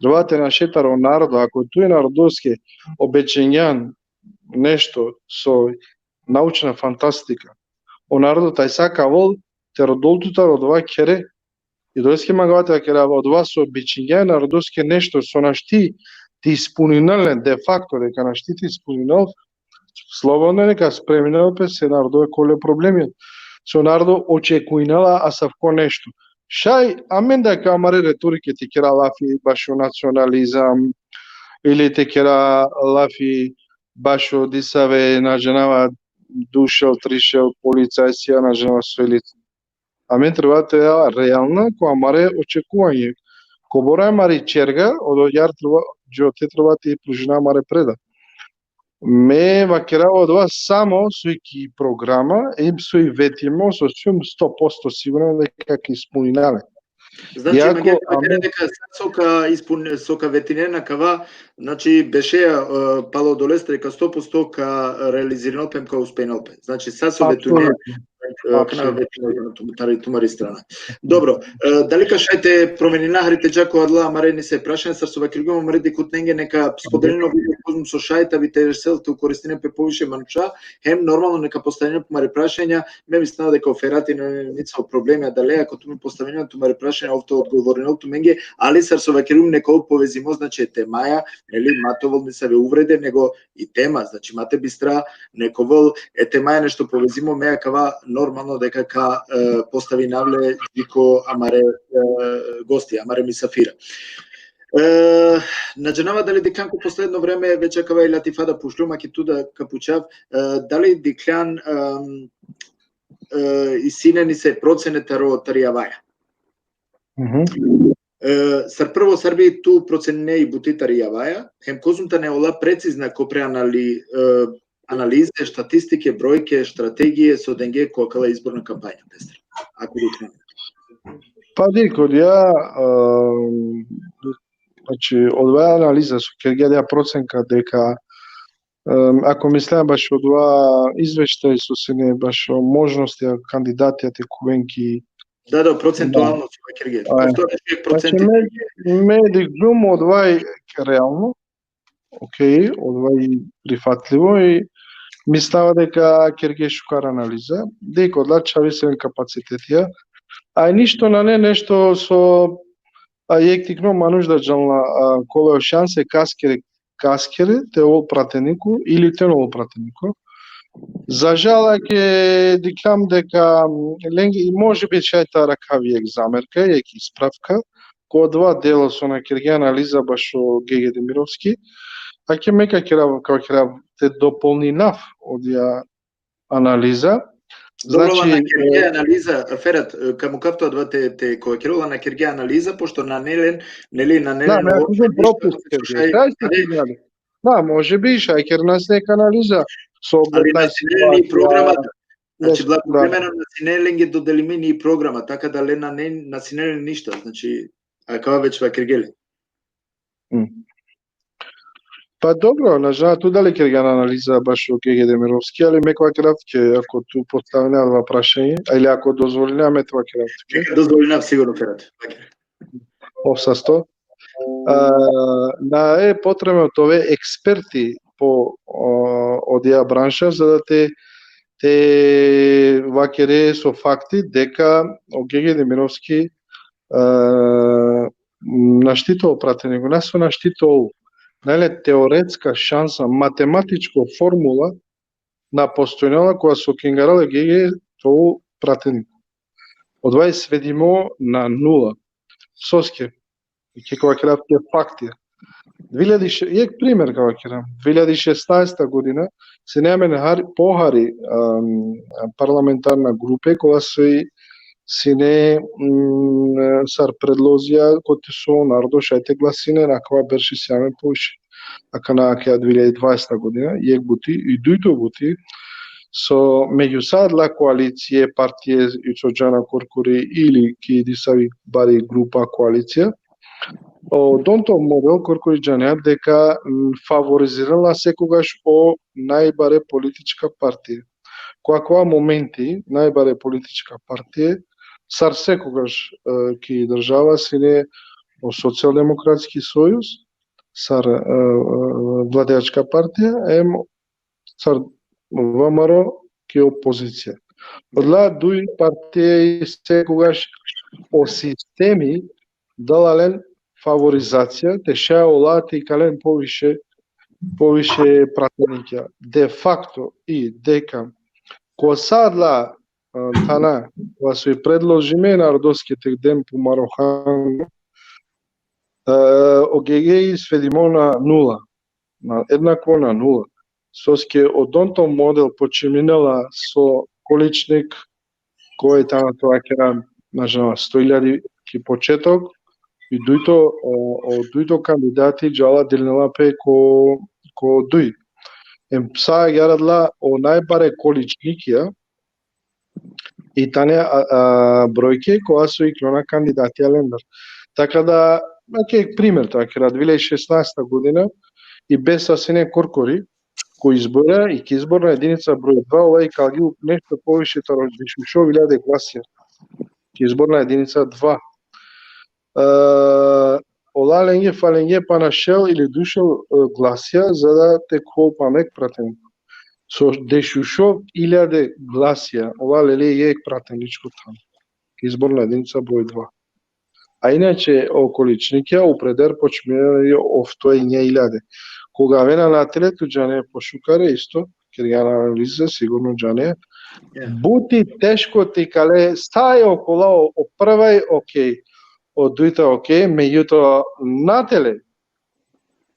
Treba te našel taro narodo, ako tu e narodoske obećingjan nešto so naučna fantastika, o narodo tajsa ka ovel, te rodol tut taro odova khere. I odoleske mangava te vakerav, odova so obećingja e narodoske nešto so našti te ispuninel len, de facto deka našti te ispuninel, slobodno neka spreminel pe, se narodo ka ovel le problemi. So narodo očekujnela asavko nešto. Šaj amen da ka amare retorike te kera lafi bašo nacionalizam, ili te kera lafi bašo disave, na džanava, dušel, trišel policajsija, na džanava so ili. Amen treba te realna ko amare očekuvanje. Kobor amari čerga, odoljar treba, džote treba te pružina amare preda. Me vakerava odova samo soj ki programa, em soj vetimo, so sum sto posto sigurno deka ka ispunina le. Znači, iako, mange, amen, deka sa so ka ispun-, so ka vetinena kava, znači, bešea, e, palo odolestar deka sto posto ka realizirinel pe, ka uspejnel pe. Znači, sa so vetune, apsolutno, e, kana, apsolutno, vetune tari, tumari strana. Dobro, e, dali ka šaj te promenina hari te dža ko adala amare nise prašanja, sar so vakergjum amare dikhutnenge, neka spodelinen o video kozom so šaj, ta bi te resel te koristinen pe poviše manuša, hem normalno neka postavinen pe amare prašanja, me mislinav deka o Ferati na, nico problemi adale, ako tumen postavinen tumare prašanja, ov te odgovorinel tumenge, ali sar so vakergjum, neka ovel povezimo, znači, e temaja, neli, ma te ovel nisave uvrede, nego i tema, znači, ma te bistra, neka ovel e temaja nešto povezimo, me akava normalno deka ka, e, postavinav le dži ko amare, e, gosti, amare misafira. E, na džanava dali dikhljan ko posledno vreme, već akava i latifa da pučljum, a ki tu da ka pučav, e, dali dikhljan, em, e, isi le nise procene taro, tari Avaja. Mhm. E, sar prvo, sar bi tu procenine i buti tari Avaja, hem kozom tane ola precizna ko pre anali-, e, analize, statistike, brojke, strategije, so denge ko akala izborna kampanja, pestar. Ako dikhljan. Pa dikh, odija, e, znači, odova analiza so kergja, odija procenka deka, em, ako mislinea bašo odova izveštaj so sine bašo možnosti kandidatija te khuven ki Da, da, procentualno so vakerge. Aj. Ofto nešto jek Znači, procenti. me, me dikhljum odvaj realno, okej, odvaj prihvatljivo i mislava deka kerge šukar analiza, deka odla čhavi sine kapacitetija, a ništo nane nešto so, a, jek tikno manuš da džanla, a, kole o šanse kaskere, kaskere te ol prateniko ili te na ol prateniko. Za žal, ake dikhljam deka, m, lenge, i može bi šaj te arakhav jek zamerka, jek ispravka, ko odova delo so na kerge analiza bašo Gege Demirovski, ake me ka kerav, ka kerav te dopolninav odija analiza. Dobro, Znači, na kerge analiza, Ferat, e, ka mukhav tu adava te, te, ko kerela na kerge analiza, pošto nane len, neli, nane Da, len me uopšte akuzum ništa, propust so kerge. šaj, Šaj si ali, signali. Da, može bi šaj kernas neka analiza. So ali taj na sine ni situacija, programa, znači, da, bla, da. problema na sine lenge dodelime ni programa, taka da len na, na sine len ništa, znači, akava već vakerge le. Mm. Pa dobro, na žal, tu dali kergjan analiza bašo Gege Demirovski, ali me ka vakerav tuke, ako tu postavine adava prašanje, ili ako dozvoline, me te vakerav tuke. Neka dozvolinav sigurno, Ferat. Ov sasto. A, na e potrebno te ove eksperti po, o, odija branša, za da te, te vakere so fakti deka o Gege Demirovski, a, našti te ol prateniko, na so našti te ol, nane le teoretska šansa, matematičko formula na postojnela, kova so kingarela Gege te ol prateniko. Odova i svedimo na nula. Soske, i ke ka vakerav tuke faktija. Dve hiljadi, jek primer ka vakerav. Dve hiljadi šesnaesta godina sine amen hari, pohari, am, parlamentarna grupe, kola so i sine, mm, sar predlozija kote so narodo šaj te glasinen, akava berš sine amen poviše. Akana akaja dve hiljadi dvaeseta godina, jek buti, i dujto buti, so megju sa adala koalicije, partie, i so džana korkori ili ki disavi bari grupa, koalicija, o Donto model korkori džanea deka, m, favorizirela sekogaš o najbare politička partie. Ko akava momenti, najbare politička partie, sar sekogaš, e, ki država sine o Socijaldemokratski sojuz, sar, e, e, vladajačka partija, em sar V M R O ki opozicija. Odola duj partie sekogaš o sistemi dela len favorizacija, te šaj ola te ikalen poviše, poviše pratenikja. De fakto i deka ko sa adala, e, thana, kova so i predložime narodoske te den pumaro hang, e, o Gege i svedimo na nula, na, jednako na nula. Soske o Donto model počiminela so količnik, koj tano te vakera, na žal, sto iljadi ki početok, i dujto, o, o dujto kandidati džala delnela pe ko, ko duj. Em sa agjaar adala o najbare količnikija, i tane, a, a, brojke, kova so iklona kandidatija lendar. Taka da, okej, primer, taka da, dve hiljadi šesnaesta godina, i besa sine korkori, ko izbora, i ki izborna edinica broj dva, ola ikalgje nešto poviše taro dešušov iljade glasija. Ki izborna edinica dva. E, ola lenge falingje pana šel ili duj šel, e, glasija, za da te khol pana jek prateniko. So dešušov iljade glasija, ola lele jek prateničko than. Izborna edinica broj dva. A inače, o količnikija upreder počmine ofto enja iljade. Koga avena natele, tu džane, pošukare isto, kergjan analiza, sigurno džane. Ja. But i teško te ikale, saj okola o, o prvaj, okej, o dujta, okej, megjutoa natele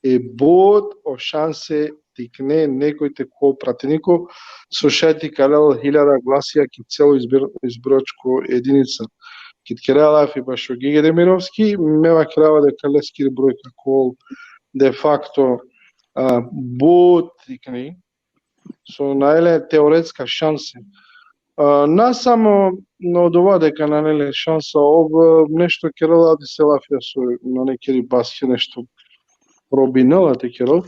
i but o šanse te ikne nekoj te khol prateniko, so šaj te ikalel hiljada glasija ki celo izbir-, izbiračko edinica. Ked kera lafi bašo Gege Demirovski, me vakerava deka leskiri brojka ka ol de fakto, a, but te ikne, so nane le teoretska šanse. A, na samo na odova deka nane le šansa, ov, e, nešto kerela, adise lafija so nane keri baske nešto probinela te kerel,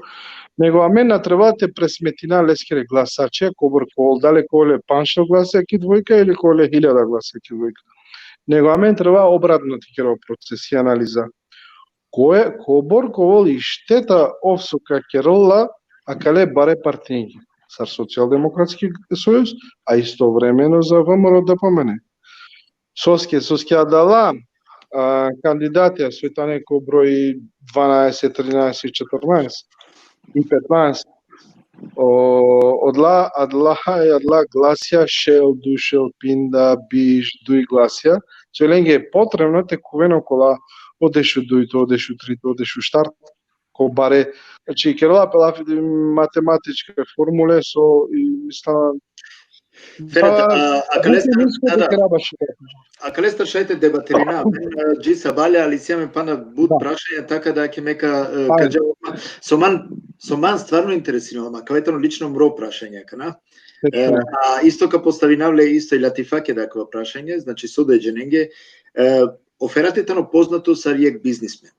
nego amen na treba te presmetina leskere glasače, kobor ka ol, dali ka ol le pandž šel glasija ki dvojka ili ka ol le hiljada glasija ki dvojka. Nego amen treba obratno te kerel proces i analiza. Koj, kobor ka ovel i šteta ov so ka kerel la akale bare partinge. Sar Socijaldemokratski sojuz, a istovremeno za V M R O D P M N. Soske, soske adala, a, kandidatija, soj tane ko broj dvanaest, trinaest, četrnaest i petnaest. O, odla, adala, adala glasija, šel, duj šel, pinda, biš, duj glasija, so lenge potrebno te khuven okola o dešudujto, o dešutrito, o dešuštarto, ko bare. Znači, kerela pe lafi matematičke formule so, i, mislim, Ferhat, a, a kalestar, da, da. A kalestar šaj te debatirina, amen, e, dži sabale, ali si amen pana but prašanja, taka da ke me ka, e, ka džavap. So man, so man stvarno interesinela, ma, kava tano lično mro prašanje, kana? E, a isto ka postavinav le isto i Latifake da kava prašanje, znači, so da džanenge, e, o Ferhati tano poznato sar jek biznismen.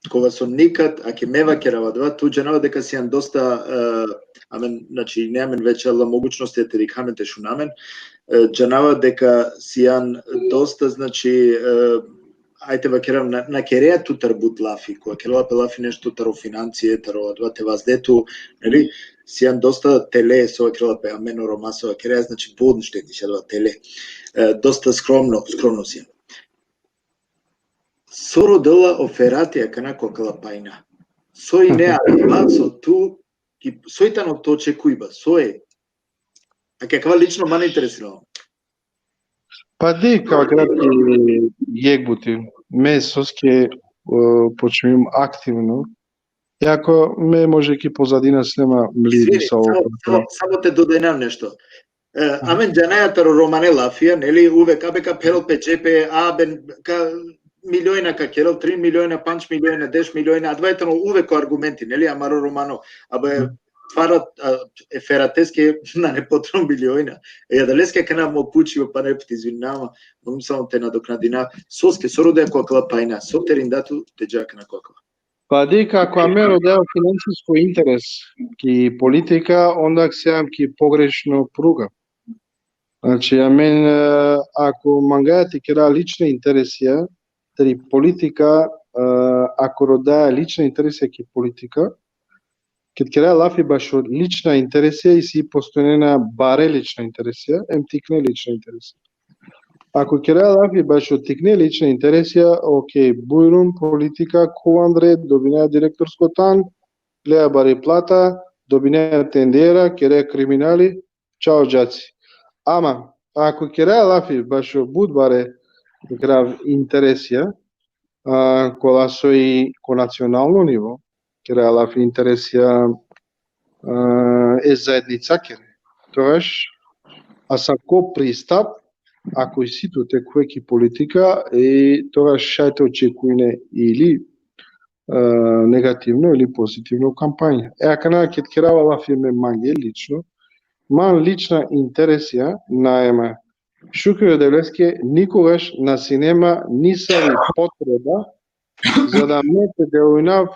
Kova so nikad, ake me vakerava adava, tu džanava deka sian dosta, e, amen, znači, ne amen več ala mogućnosti te dikha amen, te šuna amen, e, džanava deka sian dosta, znači, e, ajde vakerav, na, na kerea tutar but lafi, kova kerela pe lafi nešto taro financije, taro adava te vazde tu, neli, sian dosta tele, so kerela pe amen o Roma so kerea, znači, but štetniš adava tele. E, dosta skromno, skromno sian. So rodela o Ferhati akana ko akala pajna? So ine adava so tu, ki, so i tano to očekujba, so e? Ake kava lično man interesinela. Pa di, kava kratki jek buti. Me soske, e, počmim aktivno. Iako me može ki pozadina sine ma mli. Izvini, sa samo, samo, samo te dodajnav nešto. E, amen džanaja taro romane lafija, neli, uvek abe ka pherel pe džepe, abe ka miliona ka kerel, tri miliona, pandž miliona, deš miliona, adava tano uvek ko argumenti, neli, amaro romano, abe, tvara, a, e Ferhateske nane potrebno miliona. E, adaleske akana mo pučiba pana put, izvinava, mogu samo te nadoknadina, soske, so rodea ko akala pajna, so te rinda tu te dža akana ko akala. Pa di, kako amen rodea finansisko interes ki politika, onda siam ki pogrešno pruga. Znači, amen, e, ako mangaja te kera lična interesija, tari politika, e, ako rodaja lična interesija ki politika, ked kera lafi bašo lična interesija, isi postojnena bare lična interesija, em tikne lična interesija. Ako kera lafi bašo tikne lična interesija, okej, bujrum, politika, kuvandre, dobinaja direktorsko than, lea bari plata, dobinaja tendera, kera kriminali, čao džaci. Ama, ako kera lafi bašo but bare, kera, interesija, a, kola so i ko nacionalno nivo, kera lafi interesija, a, e zaednicakere. Togaš, asavko pristap, ako isi tut te khuve ki politika, e, togaš šaj te očekujne ili, e, negativno ili pozitivno kampanja. E, akana ked kerava lafi me mange lično, man lična interesija nane ma. Šukri e Devleske, nikogaš na sine ma nisavi potreba za da me te delujnav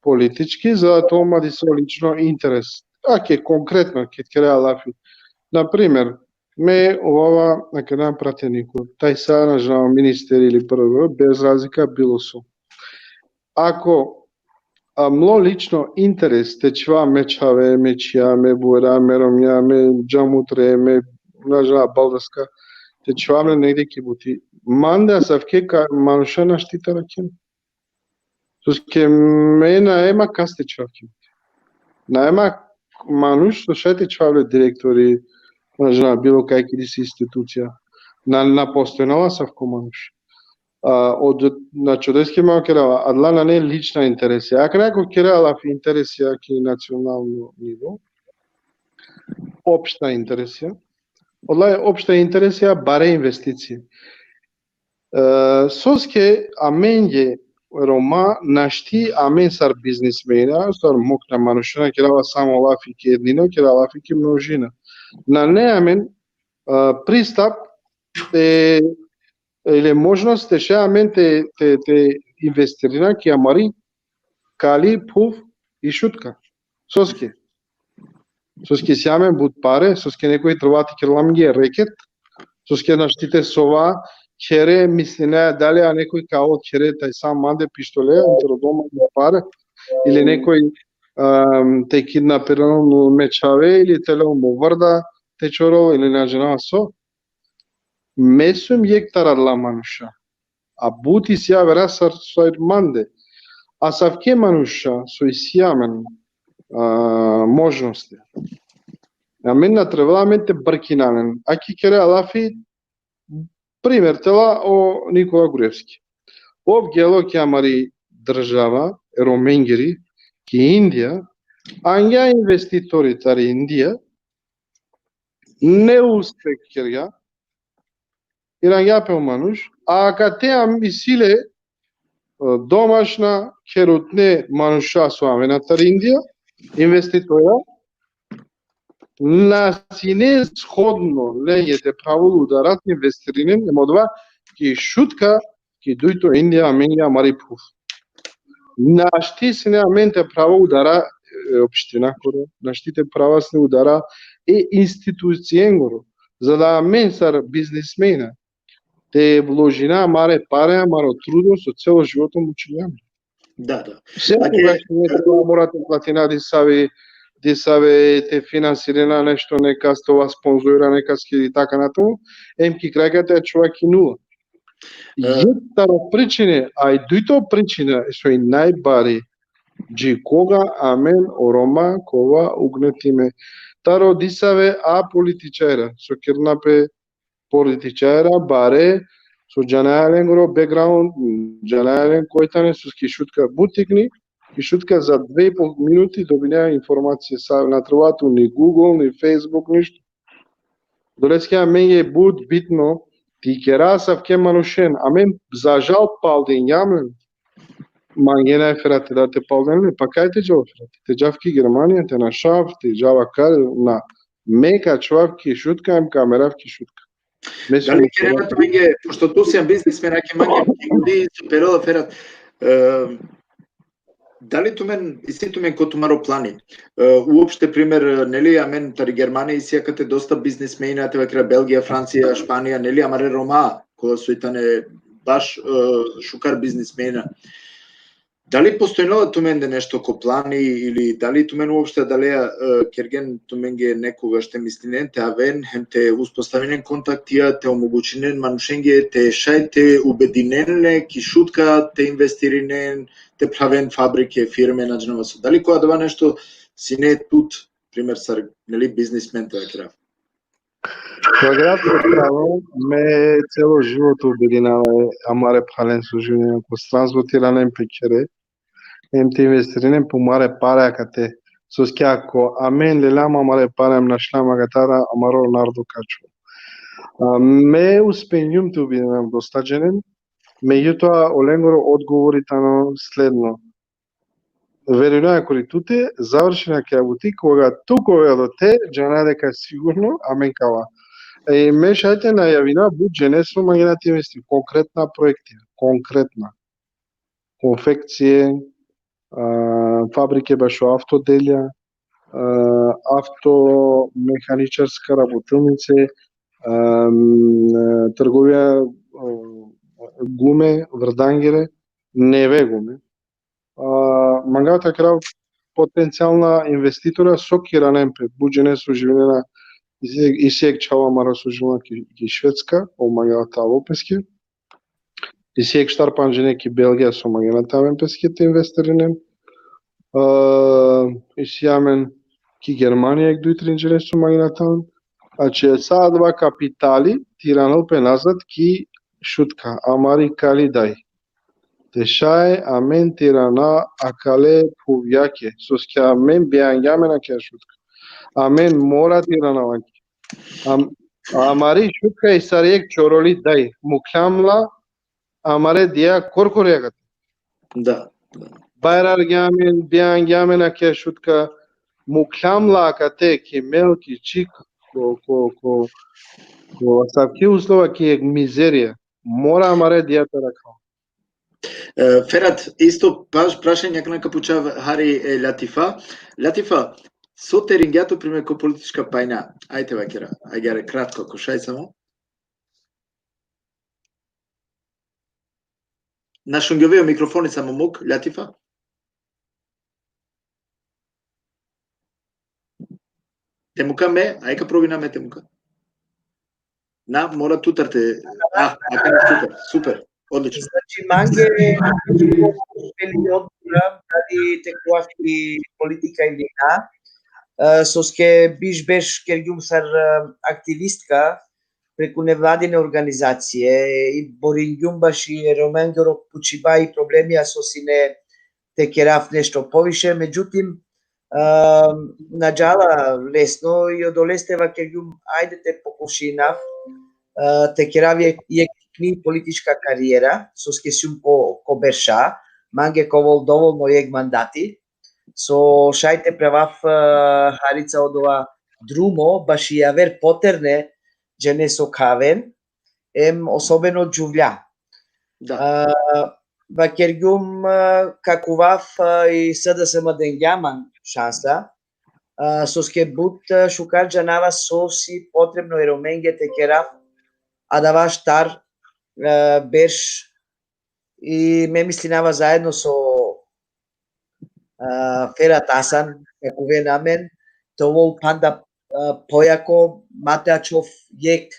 politički, za da te ol ma diso lično interes. Ake, konkretno, ked kera lafi. Na primer, me ovava akana prateniko, taj sa, na džanav, minister ili prvo, bez razlika bilo so. Ako, a, mlo lično interes te čhivav me čhave, me čhija, me bura, me romnja, me džamutre, me, na džanav, baldaska, te čhivav le negde ki buti, mande asavke ka manuša našti te arakhen. Soske me nane ma kas te čhivav ki buti. Nane ma manuš so šaj te čhivav le direktori, na džanav, bilo kaj ki disi institucija. Na, na postojnela asavko manuš. A, od, znači, odoleske me vakerava, adala nane lična interesija. Akana ako kera lafi interesija ki nacionalno nivo, opšta interesija. Odola e opšta interesija, bare investicije. E, soske amenge Roma našti, amen sar biznismena, sar mukna manuša, na kerava samo lafi ki jednina, kera lafi ki množina. Nane amen, e, pristap, e, ili možnost te šaj amen te, te, te investirina ki amari kali, phuv i Šutka. Soske? Soske si amen but pare, soske nekoj treba te kerel amenge reket, soske našti te sova, khere, mislina, dali a nekoj ka ol khere, taj sa mande pištole, taro doma me pare, ili nekoj, um, te kidnapiron me čhave, ili te lel mo vrda, te čorol, ili na džanav so. Me sum jekh taro adala manuša. A but isi avera sar, sar mande. Asavke manuša so isi amen, a, možnosti. Amen na trebela amen te brkina len. Aki kera lafi, primer te la o Nikola Gruevski. Ov gelo ki amari država, e Romengiri, ki Indija, angja investitori tari Indija, neuspeh kergja, irangja pe o manuš, a akate am isi le, e, domašna kherutne manuša so avena tari Indija, investitorja, na sine shodno lenge te pravol udara te investirinen, em odova ki Šutka, ki dujto Indija, amenge amari phuv. Našti sine amen te pravol udara, e, opštinakoro, našti te prava sine udara e institucijengoro, za da amen sar biznismena te vložina amare pare, amaro trudo, so celo životo mučingjam. Da, da. Sekogaš ne treba mora te platina disavi, disavi te finansirina nešto, nekas te ova sponzorira, nekas ki i taka natamu, em ki kraj ka te ačhova ki nula. E, jekh taro pričine, a i dujto pričina, so i najbari, dži koga amen o Roma ka ova ugnetime. Taro disave a političarja, so kerna pe političarja, bare, so džanaja lengoro background, džanaja len koj tane, so ki Šutka but tikni, ki Šutka za dve i pol minuti dobinaja informacije, sa na treba tu ni Google, ni Facebook, ništo. Doleske amenge but bitno, ti kera asavke manušen, amen za žal paldingjam len, mangena e Ferati da te palden le, pa kaj te džal Ferati? Te džav ki Germanija, te našav, te džav akal, na, me ka ačhvav ki Šutka, em ka merav ki Šutka. Me... Dali kerena tumenge, pošto tu sian biznismen, ake mange, ki godi so perela Ferat, e, dali tumen, isi tumen ko tumaro plani? E, uopšte primer, neli, amen tari Germanija isi akate dosta biznismena, te vakera Belgija, Francija, Španija, neli, amare Roma, kola so i tane baš, e, šukar biznismena. Dali postojnela tumende nešto ko plani ili dali tumen uopšte adalea, e, kergen tumenge nekogaš te mislinen te aven, hem te uspostavinen kontaktija, te omogućinen manušenge, te šaj te ubedinen le ki Šutka te investirinen, te praven fabrike, firme, na džanav so. Dali ko adava nešto sine tut, primer sar, neli, biznismen te vakera? Ka vakerav tut pravo, me celo životo ubedinava amare phalen so živinen ko stranstvo te iranen pe khere, em te investirinen pe amare pare akate. Soske ako amen lelam amare pare, em našlam akatar, amaro narodo ka ačhol. A, me uspingjum te ubedinav dosta dženen, megjutoa olengoro odgovori tano sledno. Verujnaja kori tute, završina akaja buti, koga tu ka ovel ote, džana deka sigurno amen ka ava. E, me šaj te najavinav but džene so mangena te investira, konkretna proekti, konkretna. Konfekcije, a, fabrike bašo avtodelja, a, avtomehaničarska работилнице, a, m, trgovija, a, gume, врдангери, неве гуми. A, mangava te vakerav potencijalna investitora so ka iranen pe, but džene so živinena, isi, isi jekh čhavo amaro so živinela ki, ki Švedska, ov mangava te avel peske. Isi jekh štar pandž džene ki Belgija so mangena te aven peske te investirinen. A, isi amen ki Germanija jekh duj trin džene so mangena te aven. Znači, sa adava kapitali te iranel pe nazad ki Šutka, amari kali daj. Te šaj amen te irana akale phuvjake, soske amen bijangja amen akaja Šutka. Amen mora te irana avanke. Am, amari Šutka i sar jekh čoroli daj, mukhljam la, amare dija korkori akate. Da, da. Bajrargja amen, bijangja amen akaja Šutka, mukhljam la akate, ki mel, ki čhik, ko, ko, ko, ko asavke uslova, ki jekh mizerija. Mora amare dija te rakha. E, Ferat, isto paš, prašanje akana ka pučav hari e Latifa. Latifa, so te ringja tu primer ko politička pajna? Ajde vakera, agjaar kratko, ako šaj samo. Na šungjovea o mikrofoni samo muk, Ljatifa? Te muka me, a eka provina me te muka. Na, mora tutar te, a, akana super, super, odlično. Znači, mange, peli odbora, dali te kuav ki politika ili na, e, soske biš berš kergjum sar, e, aktivistka preku nevladine organizacije i boringjum baši e Romengoro pučiba i problemija so sine te kerav nešto poviše, međutim, e, na džala lesno i odoleste vakergjum, ajde te pokušinav, e, te kerav jek, jek tikni politička karijera, soske sijum ko, ko berša, mange ka ovol dovolno jek mandati, so šaj te pravav, e, harica odova drumo, baši javer poterne džene so ka aven, em osobeno džuvlja. Da. E, vakergjum, e, ka kuvav, e, i S D S M dengja man šansa, e, soske but, e, šukar džanava so si potrebno e Romenge te kerav adava štar, e, berš i me mislinava zaedno so, e, Ferat Hasan, ka kuven amen, te ovol panda, e, pojako, ma te ačhov jek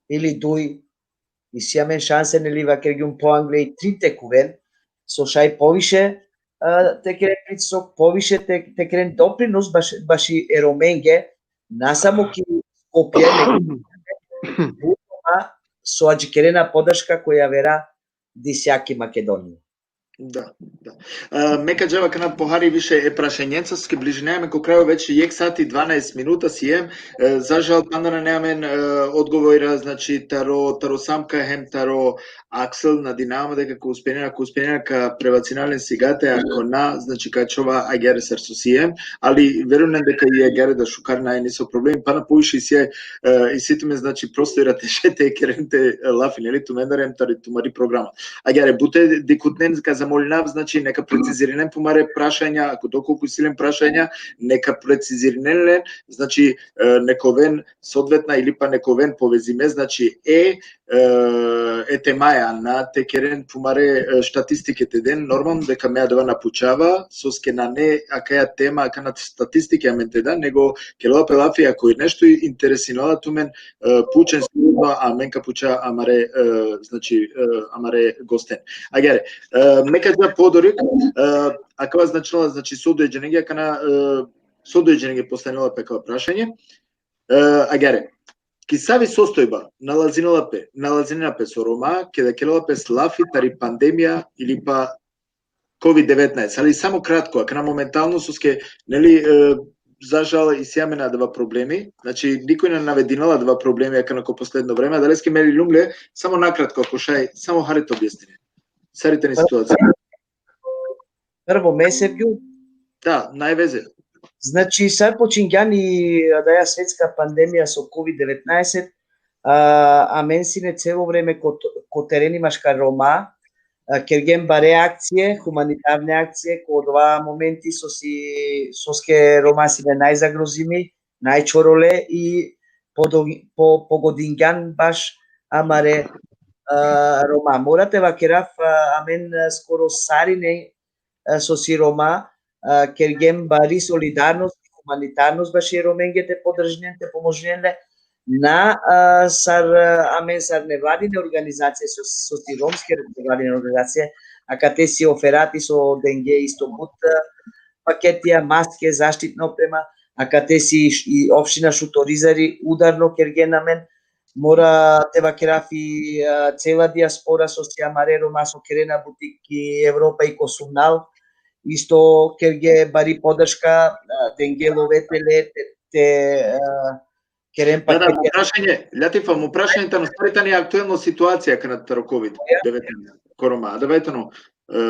ili duj, isi amen šanse, neli, vakergjum poangle i trin te kuven, so šaj poviše, e, te keren pritisok, poviše te, te keren doprinos baš, baši e Romenge, na samo ki Skopje, nego so adžikerena podrška koja vera disjaki Makedonija. Da, da. E, me ka džav akana pohari više e prašanjenca, soske bližinea amen ko krajo, veće jek sati dvanaest minuta siem. E, za žal, panda nane amen, e, odgovora, znači, taro, taro Samka hem taro Aksel, nadinava ma deka ka uspinena, ka uspinena ka prebacina len sigate, ako na, znači, ka ačhova agjaar sar so siem, ali verujnava deka i agjaar da šukar nane niso problem, pana poviše isi, e, isi tumen, znači, prosto i rateše te keren te lafi, neli, tumendar em tari tumari programa. Agjaar, bute dikhutnen ka zamolinav, znači, neka precizirinen pumare prašanja, ako dokolku isi len prašanja, neka precizirinen len, znači, e, neka oven sodvetna ili pa neka oven povezime, znači, e, e, e temaja, na te keren pumare, e, statistike te den, normalno deka me adava na pučava, soske nane akaja tema, akana statistike amen te da, nego kerela pe lafi, ako i nešto interesinela tumen, e, pučen sigurno, a amen ka puča amare, e, znači, e, amare gosten. Agjaar, e, me ka dža podorik, e, akava značinela, znači, so duj džene, akana, e, so duj džene postavnela pe akava prašanje. E, agjaar, ki savi sostojba nalazinela pe, nalazinena pe so Roma, keda kerela pes lafi tari pandemija ili pa kovid devetnaest, ali samo kratko, akana momentalno, soske, neli, e, za žal isi amen adava problemi, znači, nikoj na navedinela adava problemi akana ko posledno vreme, adaleske me liljum le, samo nakratko, ako šaj, samo hari te objasnine. Sar i tani situacija. Prvo, me, Sergio? Da, nane veze. Znači, sar počingjan i adaja svetska pandemija so kovid devetnaest, a, amen sine celo vreme ko, ko tereni maškar Roma, a, kergjem bare akcije, humanitarne akcije, ko odova momenti so si, soske Roma sine najzagrozimi, najčorole i podo-, po-, pogodingjan baš amare, a, Roma. Mora te vakerav, a, amen, a, skoro sarine, a, so si Roma, a, kergjem bari solidarnost, humanitarnost baši Romenge te podržinen, te pomožinen le. Na, a, sar, a, amen sar nevladine organizacije, so, so si romske nevladine organizacije, akate si o Ferati so denge isto but, a, paketija, maske, zaštitna oprema, akate si i opština Šuto Orizari udarno kergjen amen, mora te vakerav i, a, cela dijaspora so si amare Roma so kerena buti ki Evropa i ko sumnal, isto kerge bari podrška, a, denge love te le, te, te, a, keren. Da, da, paketija. Mo prašanje, Ljatifa, mo prašanje tano, sar i tani aktuelno situacija akana taro kovid devetnaest, ko Roma, adava tano, e,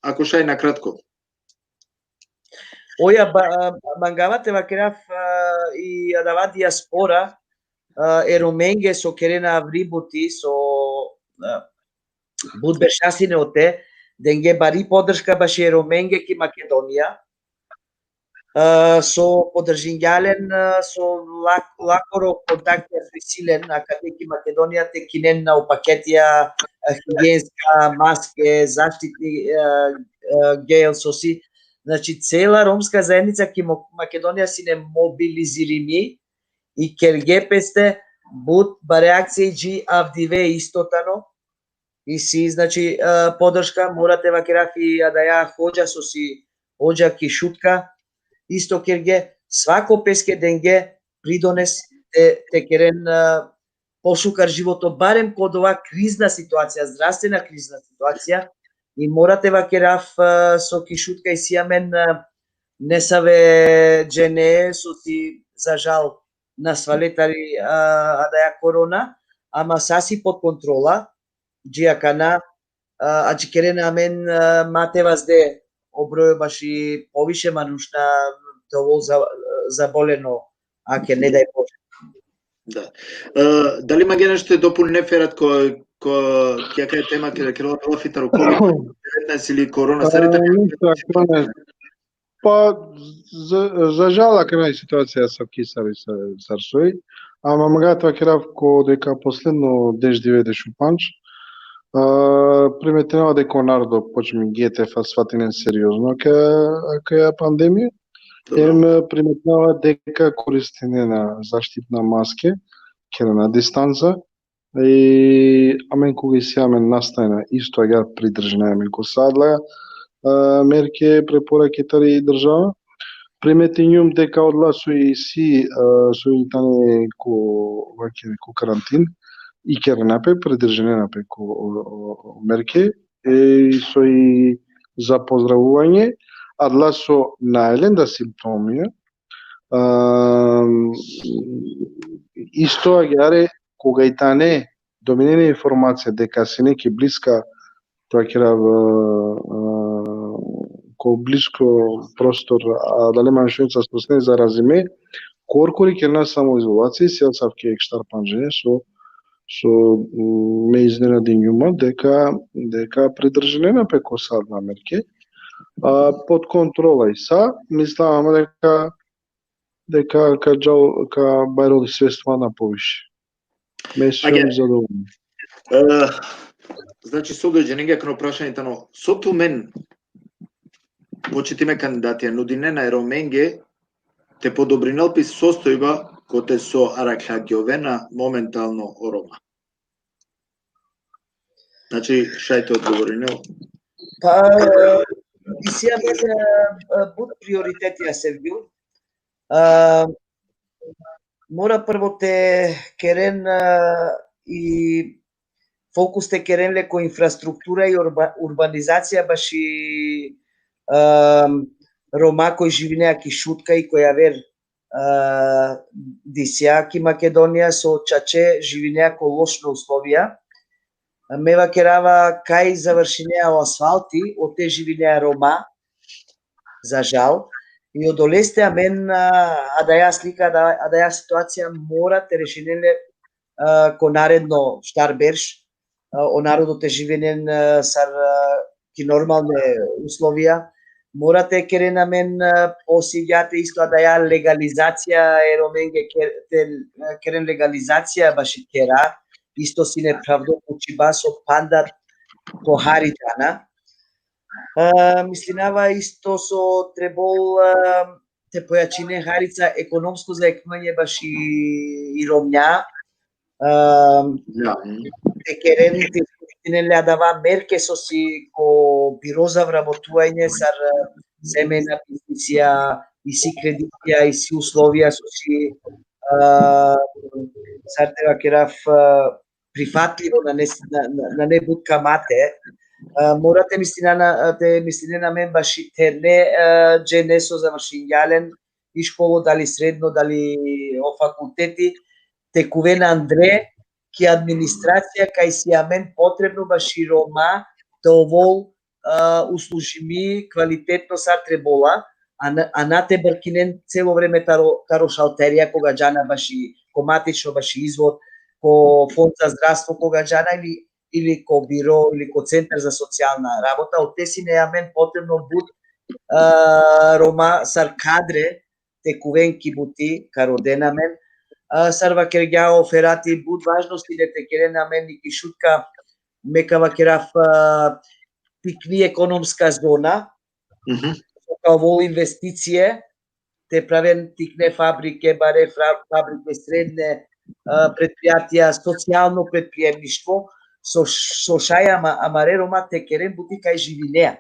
ako šaj nakratko. Oja, ba-, a, mangava te vakerav, a, i adava dijaspora, a, e Romenge so kerena avri buti, so, a, but berša sine ote, denge bari podrška baši e Romenge ki Makedonija. E, so podržingja len, e, so lak-, lakoro kontaktija so isi len, akate ki Makedonija te kinen o paketija, e, higienska, maske, zaštitni, e, e, gel, so si. Znači, cela romska zaednica ki Mo-, Makedonija sine mobilizirimi i kerge peste but bare akcija i dži avdive isto tano. Isi, znači, e, podrška, mora te vakerav i adaja hodža so si hodža ki Šutka, isto kerge, svako peske denge pridones te, te keren, e, pošukar životo, barem ko dova krizna situacija, zdravstvena krizna situacija, i mora te vakerav, e, so ki Šutka isi amen, e, nesave džene, so si, za žal, nasvale tari, e, adaja korona, ama sa si pod kontrola, dži akana, e, adžikerena amen, e, ma te vazde o brojo baši poviše manušna te ovol za-, zaboleno, ake ne daj Bože. Da. E, dali mangena nešto te dopolnine, Ferat, ko, ko, ki akaja tema, ki, ki lafi taro kovid devetnaest ili korona, sar i tani? E, ništa, akana, pa, za, za žal, akana i situacija asavki sar, sar, sar soj. Ama manga te vakerav ko deka posledno deš dive, dešupandž, e, primetinava deka o narodo počmingje te fa-, svatinen seriozno ka, ka pandemija. Dobro. Em, e, primetinava deka koristinena zaštitna maske, kerena distanca, i amen koga isi amen nastajna, isto agjaar pridržinena amen ko sa adala, e, merke, preporake tari država. Primetingjum deka odola so isi, e, so i tane ko, vakere, ko karantin, ikerena pe, pridržinena pe ko, o, o, o merke, e, so i za pozdravuvanje, adala so nane len da simptomija, a, isto agjaar, koga i tane dobinena informacija deka sine ki bliska, te vakerav, e, e, ko blisko prostor, adale manušenca so sine zarazime, korkori kerena samoizolacija, isi asavke jekh štar pandž džene, so, so, mm, me iznenadingjum ma deka, deka pridržinena pe ko sa adala merke, a, pod kontrola i sa, mislava ma deka, deka ka džal, ka bajrol i svest ma na poviše. Me sijum zadovoljno. E, znači, so dođenenge, akana prašanje tano, so tumen, počitime kandidatija, nudinena e Romenge te podobrinel pi sostojba kote so arakhljagjoven momentalno o Roma? Znači, šaj te odgovorinel. Pa, e, isi amen, e, e, but prioritetija, Sergio. E, mora prvo te keren, e, i fokus te keren le ko infrastruktura i urba-, urbanizacija baši, e, Roma koj živinea ki Šutka i ko javer, e, disja ki Makedonija, so čače živinea ko lošna uslovija. Me vakerava kaj završinea o asfalti, ote živinea Roma, za žal. I odoleste amen, a, adaja slika, ada-, adaja situacija mora te rešinen le, a, ko naredno štar berš, a, o narodo te živinen, a, sar, a, ki normalne uslovija. Mora te keren amen, a, posigja te isto adaja legalizacija e Romenge, ke-, te, a, keren legalizacija baši tera, isto sine phravdo bučiba so panda ko hari džana. A, mislinava isto so trebol, a, te pojačinen harica ekonomsko zaeknuvanje baši i romnja. A, ja. Te keren, te iskoristinen le adava merke so si ko biro za vrabotuvanje, sar, a, semena, biznisija, isi kreditija, isi uslovija so si, a, sar te vakerav, a, prifatljivo, nane, na, na, nane but kamate. A, mora te mislinen, a, te mislinen amen baši terne, a, džene so završingja len i školo, dali sredno, dali o fakulteti, te khuven andre ki administracija, kaj si amen potrebno baši Roma te ovol, a, uslužimi kvalitetno sar trebola, a na, a na te brkinen celo vreme taro, taro šalterija koga džana baši, ko matično baši izvod, ko fond za zdravstvo koga džana ili, ili ko biro, ili ko centar za socijalna rabota, ote sine amen potrebno but a, Roma sar kadre te kuven ki buti, ka roden amen. A, sar vakergja o Ferati, but važno sine te keren amen i ki Šutka, me ka vakerav, a, tikni ekonomska zona, Mhm. ka ovol investicije, te praven tikne fabrike, bare fra-, fabrike, sredne, a, predprijatija, socijalno predprijemništvo, so, so šaj ama-, amare Roma te keren buti kaj živinea.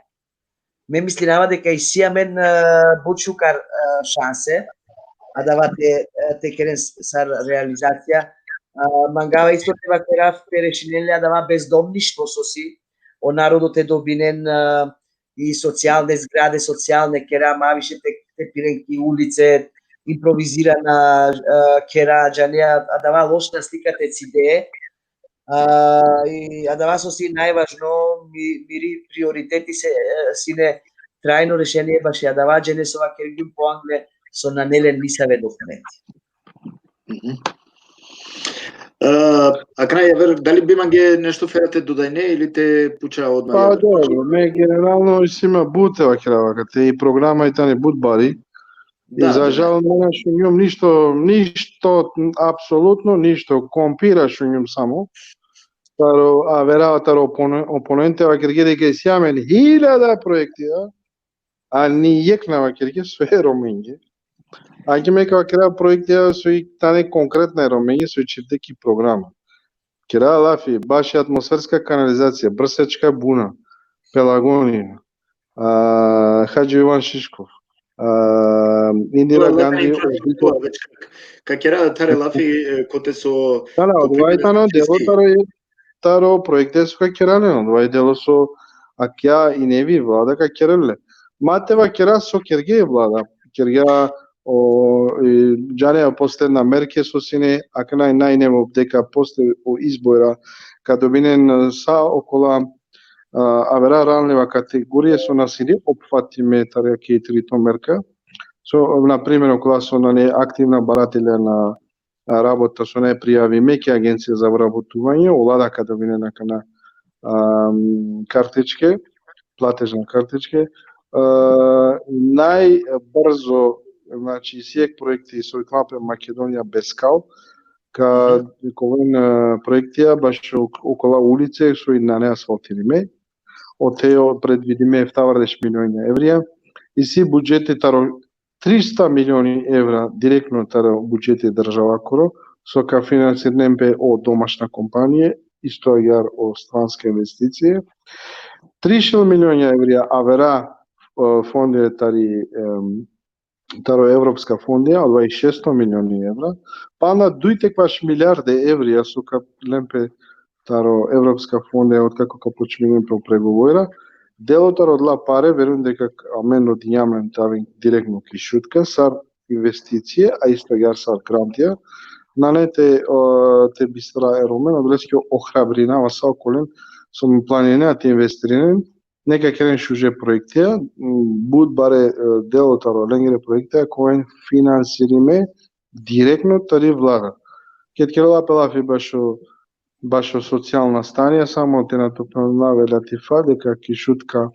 Me mislinava deka isi amen, a, but šukar, a, šanse, adava te, a, te keren s-, sar realizacija. A, mangava isto te vakerav te rešinen le adava bezdomništvo so si, o narodo te dobinen, a, i socijalne zgrade, socijalne kera, ma više te, te piren ki ulice, improvizirana, a, kera, džanea, adava lošna slika te cide. A, i adava so si najvažno, mi-, miri prioriteti se, e, sine trajno rešenie, baši adava, džene so vakergjum po angle, so nane len nisave dokumenti. Mhm. E, akana javer, dali bi mange nešto, Ferati, te dodajne ili te puča odma? Pa dobro, me generalno isi ma but te vakerava, kate i programa i tani but bari. I Da, za da. žal, me na šungjum ništo, ništo, apsolutno ništo, kompira šungjum samo. Taro, avera taro opone-, oponente vakerge deka isi amen hiljada proektija, a ni jekh na vakerge so e Romenge. Ake me ka vakera proektija so i tane konkretna e Romenge, so i čhivde ki programa. Kera lafi, baši atmosferska kanalizacija, Brsečka buna, Pelagonija, a, Hadži Ivan Šiškov, a, Indira Ova Gandhi, infrastruktura već ka-, ka kera tare lafi, e, kote so... Da, da, ko odova i primer tano delo Fiski. taro, taro proekte so ka kera len, odova i delo so akija i nevi vlada ka kerel le. Ma te vakera so kerge vlada, kergja o, e, džane o posledna merke so sine, akana i najnevo deka posle o izbora ka dobinen, e, sa okola, a, avera ranleva kategorije so na sine opfatime tari ki trito merka. So, na primer, okola so nane aktivna baratelja na, a, rabota, so nane prijavime ki Agencija za vrabotuvanje, ola da ka dobinen akana, am, kartičke, platežna kartičke. A, najbrzo, znači, isi jekh proekti so vikava pe Makedonija bez kal, ka, mhm, ka oven, e, proektija bašo, okola ulice so i nane asfaltirime. Ote o predvidime eftavardeš milioni evrija. Isi budžeti taro trista milioni evra direktno taro budžeti državakoro, so ka finansirinen pe o domašna kompanije, isto agjaar o stranske investicije. Trišel milioni evrija avera, e, fondija tari, em, taro evropska fondija, odova i šesto milioni evra. Pana duj te kvaš milijarde evrija so ka len pe taro evropska fondija, otkako ka počminen pe o pregovora. Delo taro odola pare, verujum deka amen rodinjam len te aven direktno ki Šutka, sar investicije, a isto agjaar sar grantija. Nane te, o, te bistra e Romen, odoleske ohrabrinava sa okolen so planirinen te investirinen, neka keren šuže proektija, m, but bare, e, delo taro lengere proektija ka oven finansirime direktno tari vlada. Ked kerela pe lafi bašo, bašo socijalna stanija, samo te natopninav e latifa deka ki Šutka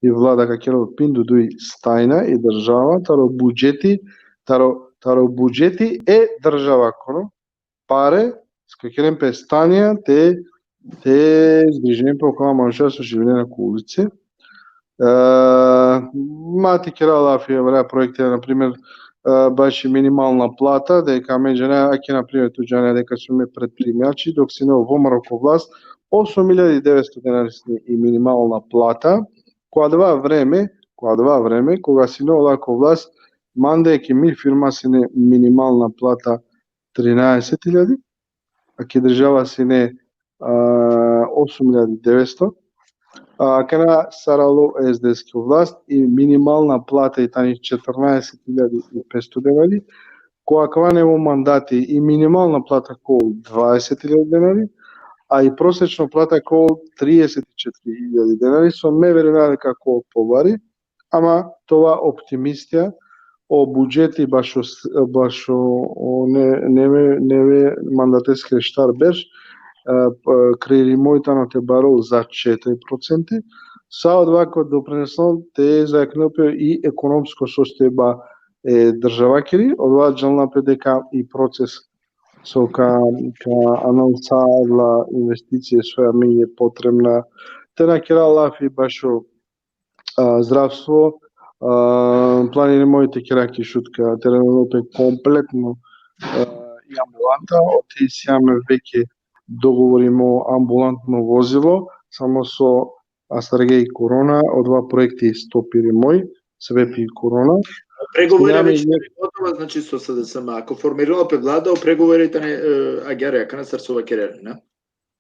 i vlada ka kerel pinda duj stanija i država, taro budžeti, taro, taro budžeti e državakoro, pare, so ka keren pe stanija, te, te zgrižinen pe okola manuša so živinena ko ulice. E, ma te kera lafi avera proekte, na primer, e, baši minimalna plata, deka amen džanea, ake, na primer, tu džanea deka sijum predprimjači, dok sine o VMRO ko vlast, osum iljadi devetsto denari sine i minimalna plata, ko adava vreme, ko adava vreme, koga sine ola ko vlast, mande ki mi firma sine minimalna plata trinaeset iljadi, a ki država sine, a, osum iljadi devetsto, a akana sar alo o SDSK ko vlast i minimalna plata i tani četrnaeset iljadi i petsto denari, ko akava nevo mandati i minimalna plata ka ovel dvaeset iljadi denari, a i prosečno plata ka ovel trideset i četiri iljadi denari, so me verujnava deka ka ovel pobari, ama te ova optimistija, o budžeti bašo s-, bašo o ne-, neve, neve mandateske štar berš, e, p-, kreirimo i tano te barol za četiri procenti, Sa odova ka doprinesol te zajaknel pe i ekonomsko sostojba e državakiri, odova džanela pe deka i proces so ka, ka anel sa adala investicije so amenge potrebna. Te na kera lafi bašo, a, zdravstvo, a, planirimo i te kera ki Šutka, te renovirimo pe kompletno, a, i ambulanta, oti si amen veke dogovorimo ambulantno vozilo, samo so astargja i korona, odova proekti stopirimo, sebepi korona. Pregovori Nami već je- gotova, znači, so S D S M. Ako formirela pe vlada, o pregovori tane, e, agjaar, akana sar so vakerena, na?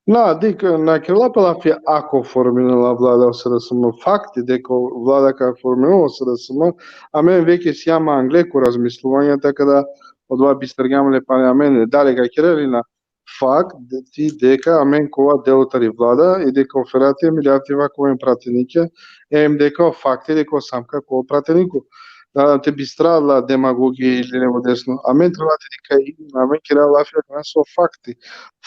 Na, dik, na kerela pe lafi ako formirela vlada o S D S M. Fakti deka vlada ka formirela o S D S M, amen veke sijam angle ko razmisluvanja, taka da odova bistergjam le pana amen, dali ka kera ili na. Fakt, de-, ti deka amen kova delo tari vlada, i deka o Ferati Emiljati ka oven pratenike, em deka o fakti deka o Samka ka ovel prateniko. Da te bistra la demagogija ili levo desno. Amen treba te dikha, amen kera lafi akana so fakti.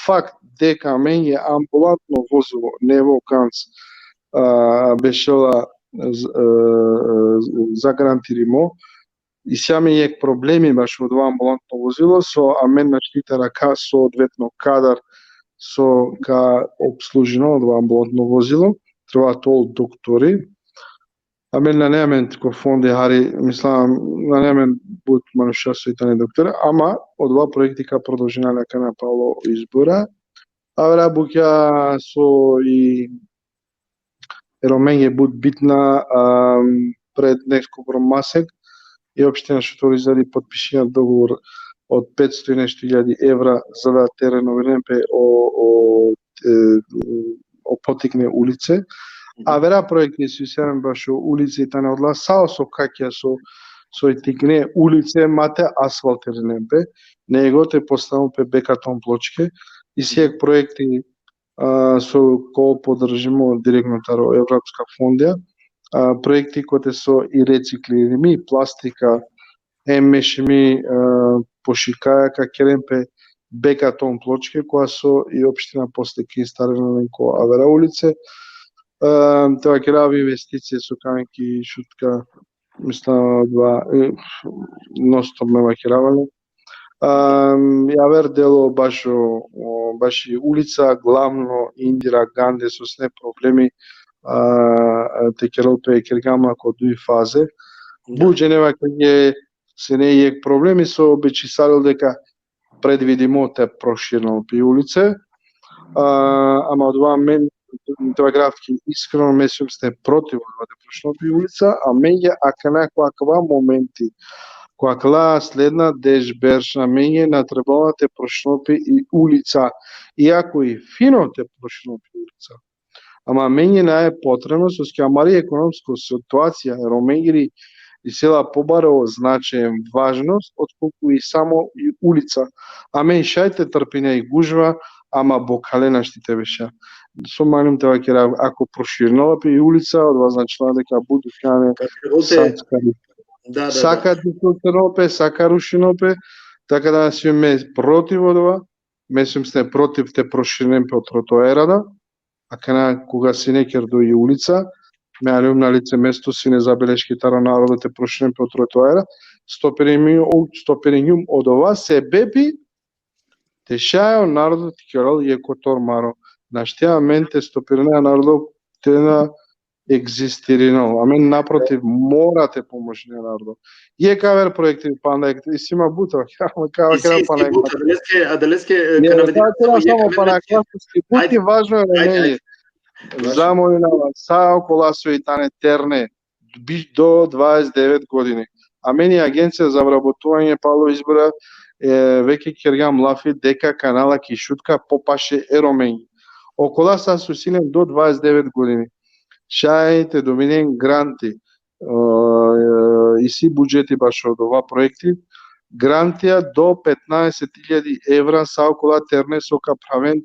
Fakt deka amenge ambulantno vozilo Nevo Ganz, a, bešela z-, e, zagarantirimo, isi amen jekh problemi bašo odova ambulantno vozilo, so amen našti te arakha soodvetno kadar so ka opslužinel odova ambulantno vozilo, treba te ol doktori. Amen nane amen ko fondi hari, mislim, nane amen but manuša so i tane doktori, ama odova proekti ka prodolžinel akana palo izbora. Avera bukja so i e Romenge but bitna, a, pred nekoliko masek, i opština Šuto Orežari potpišingja dogovor od petsto i nešto iljadi evra za da te renoviren pe o, o, e, o potikne ulice. Avera proekti so isi amen bašo ulice i tane odola sa o sokakija so, so i tikne ulice, ma te asfaltirinen pe, nego te postavinen pe bekaton pločke, isi jekh proekti, a, so ka podržimo direktno taro evropska fondija, a, proekti kote so i reciklirimi plastika, em mešimi, a, pošikaja ka keren pe bekaton pločke, kola so i opština posle ka instalirel len ko avera ulice. A, te vakerav investicije so ka aven ki Šutka, mislim, odova, e, non stop me vakerava len. A, i aver delo bašo, o, baši ulica, glavno Indira Gandhi, so sine problemi, a, te kerel pe, kergjam la ko duj faze. Da. But džene vakerge sine jekh problemi so bičhisalel deka predvidimo te proširinel pe i ulice. A, ama odova amen, te vakerav ki iskreno, me sijum sine protiv odova te proširinel pe i ulica, amenge akana ko akava momenti, ko akala sledna deš berša, amenge na trebela te proširinel pe i ulica, iako i fino te proširinel pe i ulica. Ama amenge nane potrebno, soske amari ekonomsko situacija e Romengiri isi la pobaro značaj, važnost, otkolku i samo i ulica. Amen šaj te trpina i gužva, ama bokhale našti te beša. So manglum te vakerav, ako proširinela pe i ulica, odova značinela deka but dukhjane, sa ka, da, da, sa ka dislocirel pe, sa ka rušinel pe, taka da sijum me protiv odova, me sijum sine protiv te proširinen pe o trotoera da, akana koga sine kerdo i ulica, me aljum na lice mesto sine zabeleški taro narodo te proširinen pe o trotoera, stopiringjum, stopiringjum odova sebepi te šaj o narodo te kerel jekh kotor maro. Našti amen te stopirina narodo te na egzistirinel. Amen naprotiv mora te pomožina narodo. Jekh aver proekti panda, isi ma but, ka, ka, isi, ka, isi panda but, adaleske, adaleske, e, ne, kana vidi, samo, samo jekh panda, aver, but i važno e, ajde, ajde. Zamolinava sa okola so i tane terne, bi-, do dvadeset devet godine. Amen i Agencija za vrabotuvanje palo izbora, e, veke kergjam lafi deka kana la ki Šutka popaše e Romenge. Okola sa so si len do dvadeset devet godine, šaj te dobinen granti, e, isi budžeti bašo odova proekti, grantija do petnaeset iljadi evra sa okola terne so ka praven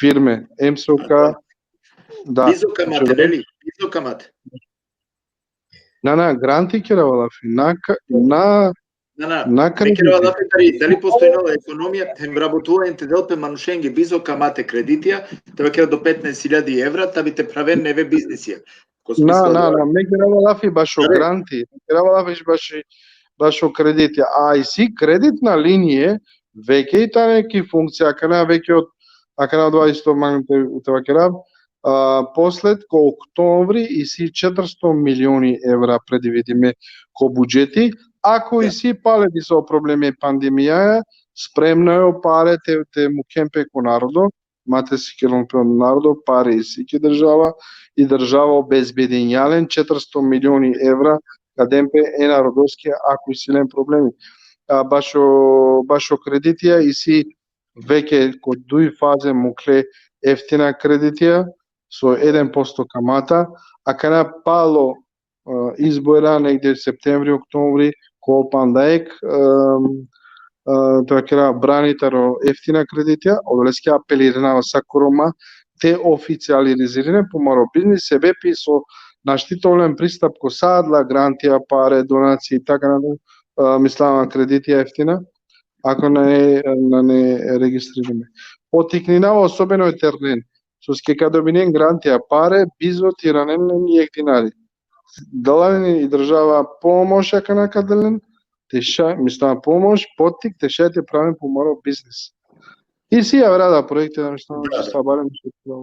firme, em so ka, da, bizo kamate, neli? Bizo kamate. Na, na, granti kerava lafi, na ka-, na, na, na, na me krediti. Kerava lafi dali, dali postojinela ekonomija, hem vrabotuvanje te del pe manušenge bizo kamate kreditija, te vakera do petnaeset iljadi evra, ta bi te praven neve biznisija. Na, na, na, me kerava lafi bašo granti, me kerava lafi bašo, bašo krediti. A isi kreditna linije, veke i tane ki funkcija, akana veke od, akana odova isto mangam te, te vakerav, a, posled ko oktombri isi četiristo milioni evra predvidime ko budžeti, ako isi pale diso problemi pandemijaja, spremno e o pare te, te mukhen pe ko narodo, ma te sikelon pe o narodo, pare isi ki država, i država obezbedinja len četiristo milioni evra, ka den pe e narodoske, ako isi len problemi. A, bašo, bašo kreditija isi veke ko duj faze mukle eftina kreditija, so eden posto kamata, akana palo, e, izbora negde septembri, oktombri, ko pandajek, em, e, te vakera, brani taro eftina kreditija, odoleske apelirinava sa ko Roma te oficialirizirinen pumaro biznis, sebepi so našti te ovel len pristap ko sa adala grantija, pare, donacije, i taka nadaljnje, e, mislava kreditija eftina, ako nane, nane registririme. Potikninava osobeno e ternen, soske ka dobinen grantija, pare, bizo te iranen len jekh dinari. Dela len i država pomoš, akana ka del len, te šaj, mislava pomoš, potik, te šaj te pravin pumaro biznis. Isi avera da proekti, da, mislava, da, da, sa barem nešto.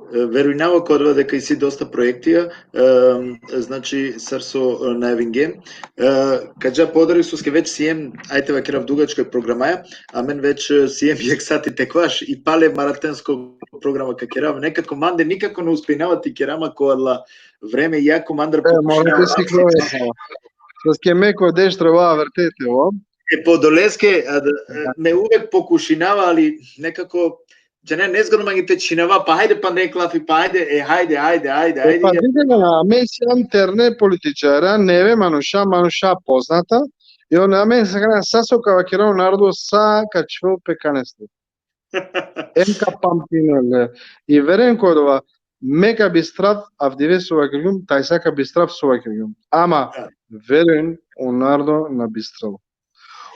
E, verujnava ko odova deka isi dosta proektija, e, znači, sar so, e, najavingjem. E, ka dža podarek, soske već siem, ajde vakerav, dugačka programaja, amen već, e, siem jekh sati te kvaš i pale maratonsko programa ka kerav. Nekako mande nikako na uspinava te kerav ma ko adala vreme, iako mandar, e, mora pokušinava te siklove. Soske me ko deš trebava vrtete, o? E, pa odoleske, a, d-, e, da, me uvek pokušinava, ali nekako, džane, nezgodno mange te čhinava, pa hajde, pa nek lafi, pa hajde, e, hajde, hajde, hajde, e, pa hajde. Dikh, na, me sijam terne političarja, neve manuša, manuša poznata, i on, amen sa kana, sa so ka vakera o narodo, sa ka čhivel pe kaneste. Em ka pamtinel le. I veren ko odova, me ka bistrav avdive so vakergjum, tajsa ka bistrav so vakergjum. Ama, da, verujn, o narodo na bistrel.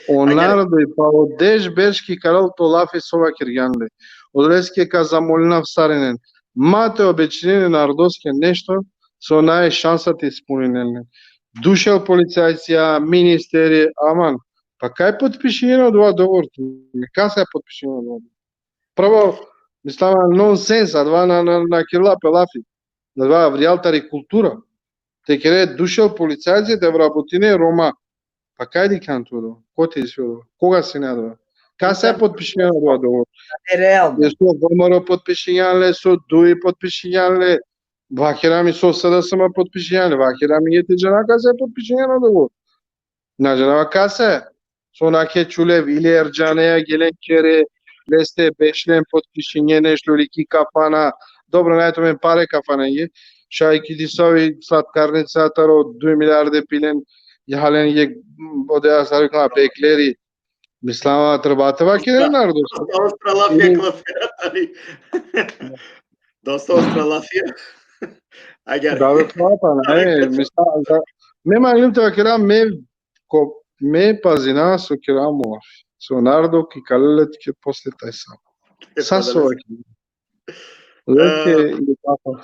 O narodo i palo deš berš ka ikalel to lafi so vakergjan le. Odoleske ka zamolinav sarinen. Ma te obećinen e narodoske nešto so nane šansa te ispuninen le. Dušel policajcija, ministeri, aman, pa kaj potpišinena odova dogovor? Kasa potpišinena odova? Prvo, mislava, nonsens, adava na, na, na kerela pe lafi. Adava avrijal tari kultura. Te kere dušel policajce te vrabutine Roma. Pa kaj dikhljan tu odova? Kote isi odova? Koga sine adava? Kasa potpišinena odova dogovor? Nerealno. E so VMRO potpišingjan le, so DUI potpišingjan le. Vakergjum i so SDSM potpišingjan le. Vakergjum i te džana kasa potpišingjan odova dogovor. Na džanava kasa. So na ke čulev, ili Erdžaneja gelen kere, leste bešlen, potpišinge nešto, ili ki kafana. Dobro, nane tumen pare kafanenge. Šaj ki disavi slatkarnica taro duj milijarde pilen, jahalen jekh, odeja sar vikna, bekleri. Mislava, treba te vakeren, da, narodo. Dosta ostra lafija, ili klafera, ali. Dosta ostra lafija. Agjaar. Da, da, pa, pa, ne, mislava, da, me mangljum te vakera, me, ko, me pazina so kerav mo lafi. So narodo ka ikalel le tuke posle tajsa. E, sa pa, so da, vakera. Leke, e, i papa.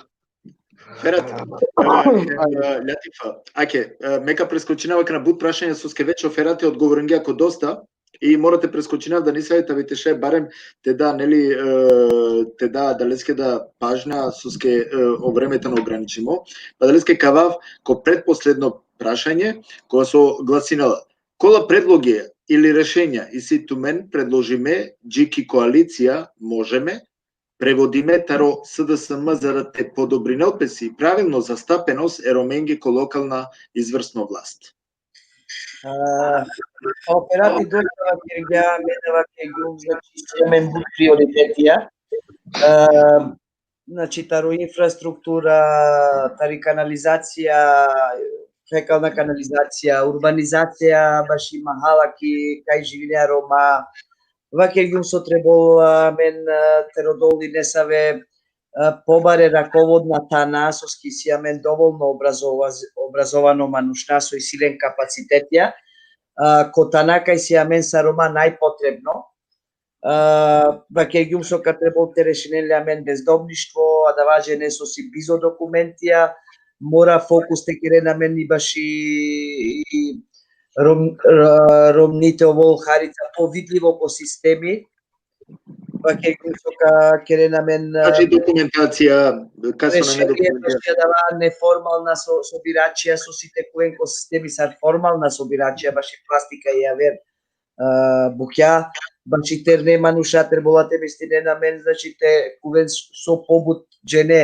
Ferat, e, e, Latifa, ake, e, me ka preskočinav akana but prašanja soske već o Ferati odgovoringja ko dosta, i mora te preskočinav da nisave tavi te šaj barem te da, neli, e, te da adaleske da pažnja soske, e, o vreme tano ograničimo. Pa adaleske ka avav ko pretposledno prašanje, koja so glasinela: Kola predloge ili rešenja isi tumen predložime dži ki koalicija Možeme, prevodime taro SDSM za da te podobrinel pesi pravilno zastapenost e Romenge ko lokalna izvršno vlast? A, o Ferati dosta vakergja, me da vakergjum, znači, si amen but prioritetija. A, znači, taro infrastruktura, tari kanalizacija, fekalna kanalizacija, urbanizacija, baši mahala ki kaj živinea Roma, vakergjum so trebol amen, e, te rodol i nesave, e, pobare rakovodna thana, soske isi amen dovolno obrazova-, obrazovano manuša, so isi len kapacitetija, a, ko thana kaj si amen sa Roma najpotrebno. А, вакерgjum so ka trebol te rešinen le amen bezdomništvo, adava džene so si bizo dokumentija, mora fokus te keren amen i baši i Rom-, Ro-, Romni te ovol harica povidlivo ko sistemi, vake so ka keren amen, a, Znači, dokumentacija, ka so nane rešenje, dokumentacija. Znači, adava neformalna so-, sobiračija so si tekuven ko sistemi sar formalna sobiračija, baši plastika i aver, a, bukja, baši terne manuša, trebela te mestinen amen, znači, tekuven so pobut džene,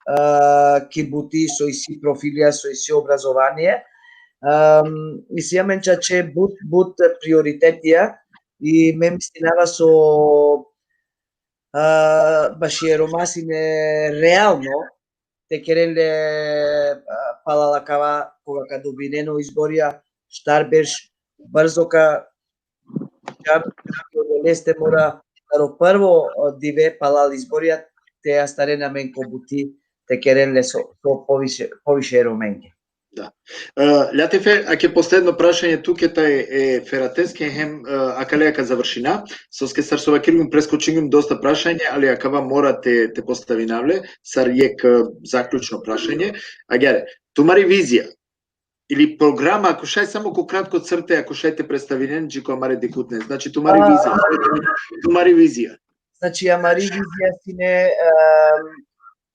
a, ki buti, so isi profilija, so isi obrazovanie. Am, isi amen čače but, but prioritetija i me mislinava so, a, baši e Roma sine realno te keren le, a, palal akava, koga ka dobinen o izborija, štar berš brzo ka čan, leste mora taro prvo, o, dive palal izborija te astaren amen ko buti, te keren le so, so poviše, poviše Romenge. Da. E, Ljatife, ake posledno prašanje tuke taj e Ferateske hem, e, akaleja ka završina. Soske sar so vakergjum, preskočingjum dosta prašanje, ali akava mora te, te postavinav le, sar jekh, e, zaključno prašanje. Agjaar, tumari vizija ili programa, ako šaj samo ko kratko crte, ako šaj te predstavinen, dži ko amare dikhutne. Znači, tumari A, vizija. Tumari vizija. Znači, amari vizija sine, em,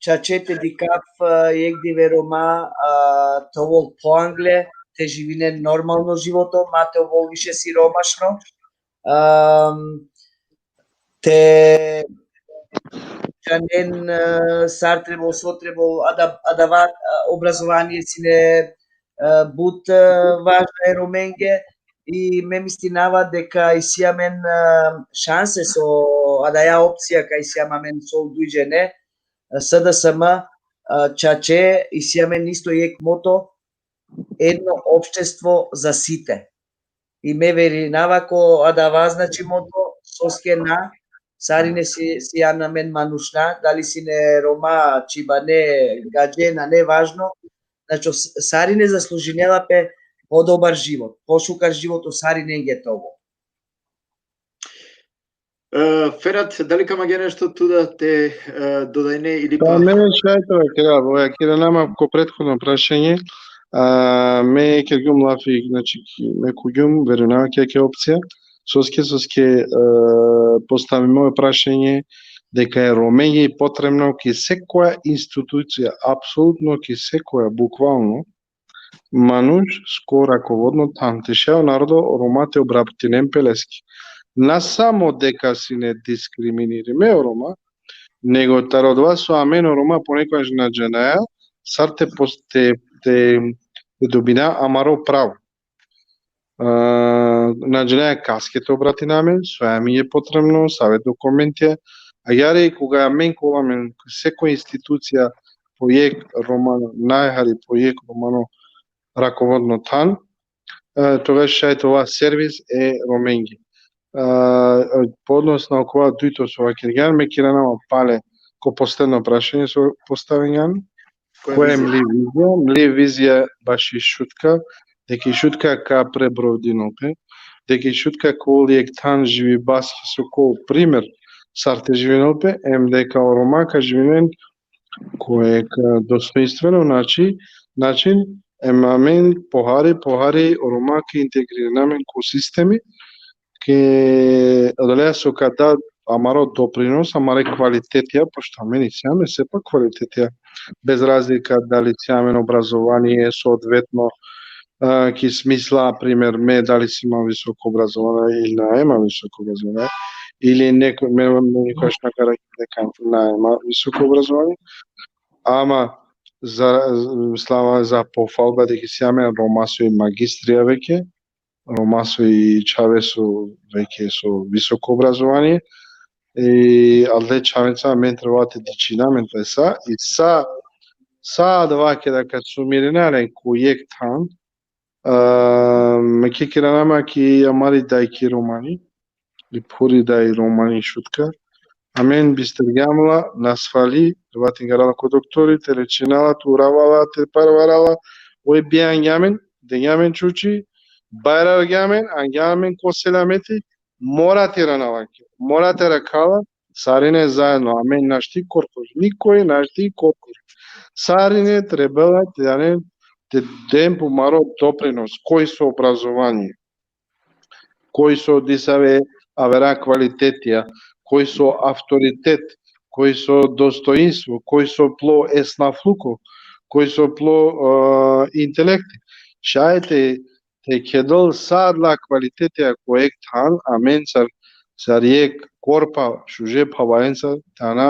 čače te dikhav, e, jekh dive Roma, a, te ovol poangle, te živinen normalno životo, ma te ovol više siromašno. Em, te džanen, e, sar trebol, so trebol, ada-, adava, e, obrazovanie sine, e, but, e, važna e Romenge, i me mislinava deka isi amen, e, šanse so, adaja opcija kaj isi amen so duj džene, e, S D S M, e, čače, isi amen isto jekh moto, edno opštestvo za site. I me verinava ko adava, znači, moto, soske na, sarine si, sian amen manušna, dali sine Roma, čibane, gadže, nane važno, znači, s-, sarine zaslužinela pe podobar život, pošukar život, o sarinenge te ovol. E, Ferat, dali ka mangea nešto tu da te, e, dodajne ili Pa pa... me šaj te vakerav, o, vakergjum ama ko prethodno prašanje, a, me kergjum lafi, znači, ki-, me kergjum, verujnava ki jekh opcija, soske, soske, e, postavimo e prašanje deka e Romenge i potrebno ki sekoja institucija, apsolutno ki sekoja, bukvalno, manuš, sko rakovodno than, te šaj o narodo Roma te obrabotinen pe leske. Na samo deka sine diskriminirime o Roma, nego taro dova so amen o Roma ponekogaš na džanaja, sar te pos-, te, te, te dobina amaro pravo. A, na džanaja kaske te obratina amen, so amenge potrebno, save dokumentija. Agjaar i koga amen ka ovel amen, sekoj institucija po jekh romano, najhari po jekh romano rakovodno than, e, togaš šaj te ova servis e Romenge. E, po odnos na okova dujto so vakergjan, me ka irana ama pale ko posledno prašanje so postavingjan. Koja je mli vizija? Mli vizija baši Šutka, deka i Šutka ka prebrodinol pe, deka i Šutka ka ovol jekh than živibaske so ka ovol primer sar te živinol pe, em deka o Roma ka živinen ko jekh, e, dostojinstveno način, način, em amen pohari, pohari o Roma ka integririna amen ko sistemi, ke odoleja so ka da amaro doprinos, amare kvalitetija, pošto amen isi amen sepak kvalitetija, bez razlika dali isi amen obrazovanie, soodvetno, a, ki smisla, primer, me dali si ma visoko obrazovanje ili na ima visoko obrazovanje, ili neko, me, me nikogaš na ka rekli deka na ima visoko obrazovanje, ama za, slava, za pofalba deka isi amen Roma so i magistrija veke, Roma so i čhave so veke so visoko obrazovanie, i adale čhavenca amen trebela te dičhina amen te sa, i sa, sa adava keda ka sumirina len ko jekh than, a, me ka irana ama ki amari dajki Romani, i phuri daj Romani Šutka, amen bistergjam la, nasvali, trebela te ingara la ko doktori, te lečina la, te urava la, te parvara la, oj bijangja amen, dengja amen čuči, bajrargja amen, angja amen ko selameti, mora te irana lake, mora te rakha la sarine zaedno, amen našti korkori, nikoj našti korkori. Sarine trebela te danen, te den pumaro doprinos, koj so obrazovanie, koj so disave avera kvalitetija, koj so avtoritet, koj so dostoinstvo, koj so plo esnafluko, koj so plo, e, intelekti. Šaj te, te kedel sa adala kvalitetija ko jekh than, amen sar, sar jekh korpa šuže phavarencar, te ana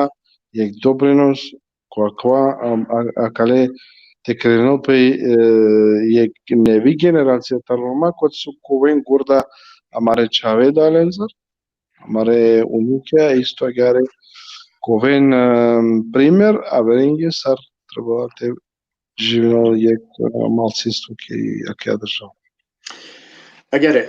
jekh doprinos, ko akava, am, a, akale te krenel pe, e, jekh nevi generacija taro Roma, kote so ka oven gorda amare čhave dalencar, amare unukja, isto agjaar ka oven, e, primer averenge sar trebela te živinel jekh, e, malcinstvo ki akaja država. Agjaar, e,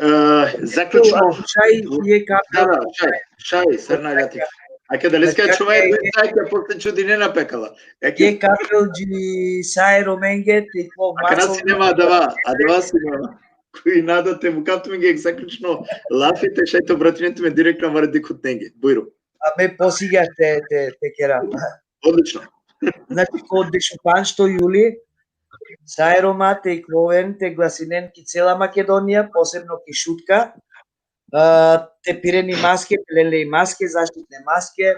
zaključno. Šaj, jekh apel. Da, da, šaj, šaj, sar na, Latif. Ake da leske, znači, čuvaj, ake, ake, posle čudinena pe akala. Ake, jekh apel dži sa e Romenge, te iklo, akana masovno. Si nema adava, adava si nema. Koj nada te mukav tumenge, zaključno, lafi te šaj te obratinen tumen direktno amare dikhutnenge. Bujrum. A me posigja te, te, te kera. Odlično. Znači, ko dešupandžto juli, sa e Roma te ikloven, te glasinen ki cela Makedonija, posebno ki Šutka, e, te piren i maske, te len le i maske, zaštitne maske,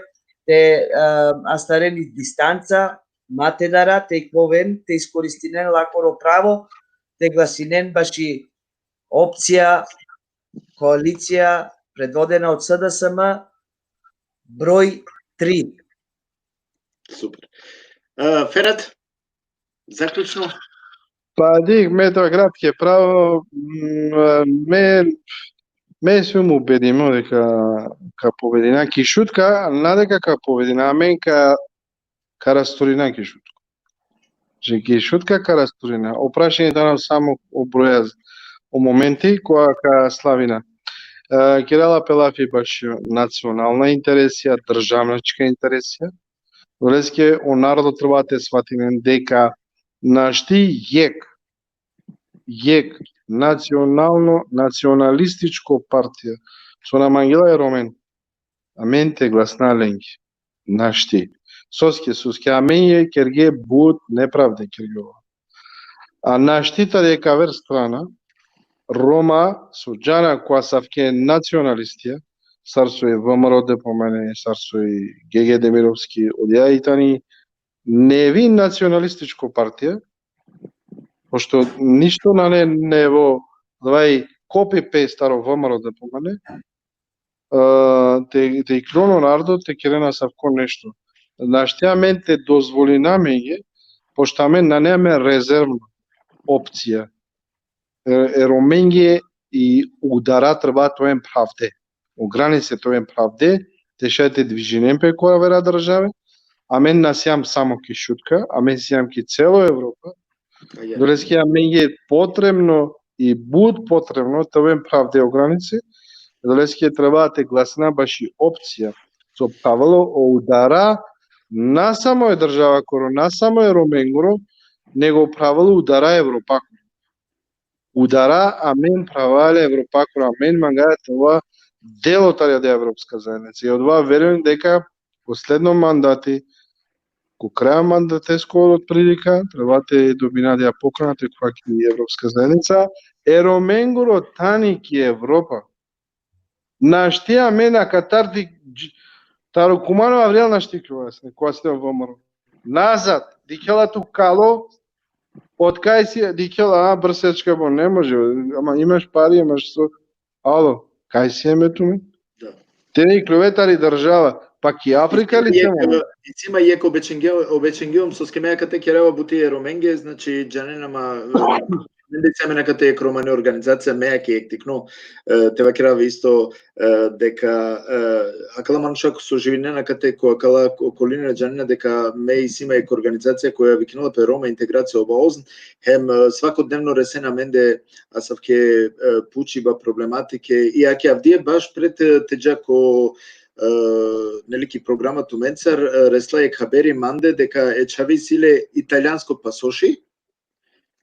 te, e, astaren i distanca, ma te dara, te ikloven, te iskoristinen lakoro pravo, te glasinen baši opcija, koalicija, predvodena od S D S M, broj tri. Super. E, Ferat, zaključno? Pa dikh, me te kratke pravo, m, me, me sum ubedimo deka ka pobedina ki Šutka, na deka ka pobedina, amen ka, ka rasturina ki Šutka. Znači, ki Šutka ka rasturina. O prašanje tano samo o broja, o momenti kova ka slavina. E, kerela pe lafi baši nacionalna interesija, državnička interesija. Doleske o narodo treba te svatinen deka našti jekh, jekh nacionalno, nacionalističko partija so na mangela e Romen, amen te glasna lenge. Našti. Soske, soske amenge kerge but nepravde kerge. A našti tari jekh aver strana, Roma so džana ko asavke nacionalistija, sar so i V M R O D pomene, sar so i Gege Demirovski, odija i tani nevi nacionalističko partija, pošto ništo nane nevo, adava i copy-paste taro V M R O D pomene, e, te, te iklon o narodo, te keren asavko nešto. Našti amen te dozvolina amenge, pošto amen nane amen rezervna opcija. E, e Romenge i udara treba te oven pravde. O granice te oven pravde, te šaj te dvižinen pe ko avera države. Amen na sijam samo ki Šutka, amen sijam ki celo Evropa. Doleske amenge potrebno i but potrebno te oven pravde o granice, doleske treba te glasina baši opcija so pravela o udara na samo e državakoro, na samo e Romengoro, nego pravela udara Evropakoro. Udara amen pravela Evropakoro, amen mangaja te ova delo tari adaja Evropska zaednica. I odova verujem deka posledno mandati, ko kraja mandatesko otprilika, treba te dobina adaja pokana te khuva ki Evropska zaednica, e Romengoro tani ki Evropa. Našti amen akatar di, dž-, taro Kumanovo avrijal našti kova sine, kova sine V M R O. Nazad, dikhela tu kalo, otkaj si, dikhela, a, brsečka, bo, ne može, ama imaš pari, imaš so, alo, kaj si eme tumen? Da. Te na iklove tari država, pa ki Afrika li isi, isi ma jekh obećengjum, obećengjum, soske me akate kerava buti e Romenge, znači, džanen, ama, e, mende isi amen akate jekh romane organizacija, me ake jekh tikno, e, te vakerav isto, e, deka, e, akala manuša so živinena akate ko akala okolina džanena deka me isi ma jekh organizacija koja vikinela pe Roma integracija obaozn, hem, e, svakodnevno resena amende asavke, e, pučiba, problematike, i ake avdive baš pred, e, te dža ko, e, neli, ki programa tumencar, e, resla jekh haberi mande deka e čhave isi le italijansko pasoši,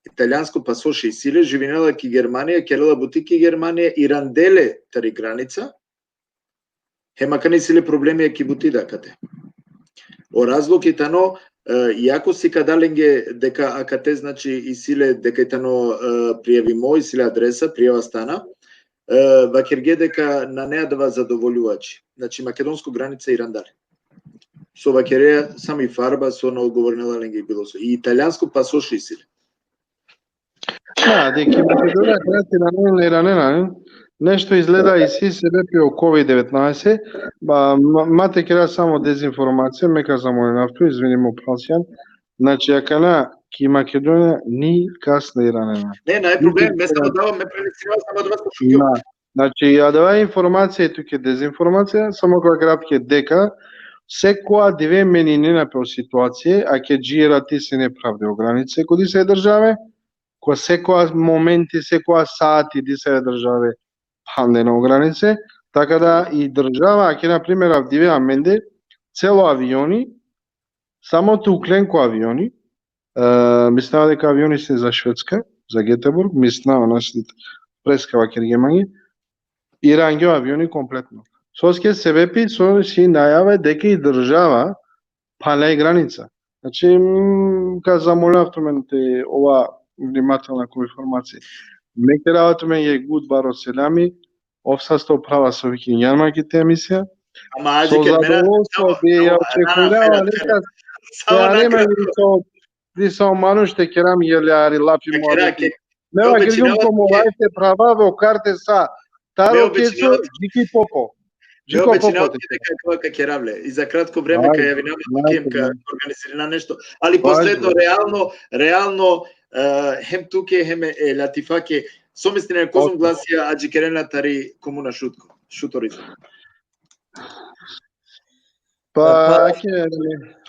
italijansko pasoši isi le, živinela ki Germanija, kerela buti ki Germanija, irandele tari granica, Hem akana isi le problemi ki buti da akate. O razlog i tano, e, iako si ka da lenge deka akate, znači, isi le deka i tano, e, prijavimo, isi le adresa, prijava stana, e, vakerge deka nane adava zadovoljuvači. Znači, makedonsko granica irandar. So vakerea samo i farba, so na odgovorinela lenge bilo so. I italijansko pasoš isi le. Da, de ki Makedonija, gracija na nena, na nena, ne? Nešto izgleda isi sebepi o COVID devetnaest, ba, ma, ma te kera samo dezinformacija, me ka zamolinav tu, izvinimo, pral sian. Znači, akana ki Makedonija nikas na iranena. Ne, nane problem, me samo dava, me prenesirava samo adava so šukjum. Na, znači, adava informacija tuke dezinformacija, samo ka vakerav tuke deka sekoja dive meninena pe o situacija, ake dži erati sine phravde o granice ko disave države, ko sekoja momenti, sekoja sati disave države phandena o granice, taka da i država, ake, na primer, avdive amende, celo avioni, samo te uklen ko avioni, e, mislinava deka avioni sine za Švedska, za Göteborg, mislinava, našti preska vakerge mange, irangja o avioni kompletno. Soske sebepi, so si najava deka i država phanela i granica. Znači, m, ka zamolinav tumen te ova vнимателна ko informacija. Me kerava tumenge but baro selami, ov sasto prava so vikingjan ma ki te emisija. Ama, so ađe, ked mena, zadovoljstvo samo, bi, samo, ja na, na, očekujnava, ferat, ferat. Samo, ja, na, nema kratko. Više, više o manuš te keram jeli ari lafi, muhabeti. Me vakergjum ko mo live te prava, o karte sa, taro keso, dži ki popo. Dži ko popo. Me obećinava tuke deka ka kerav le. I za kratko vreme ka javinav tuke, ka organizirinav nešto. Ali posledno, realno, realno, e, hem tuke, hem e Latifake, so misline, kozom glasija adžikerena tari komuna Šutko, Šuto Rizno? Pa, pa, ake,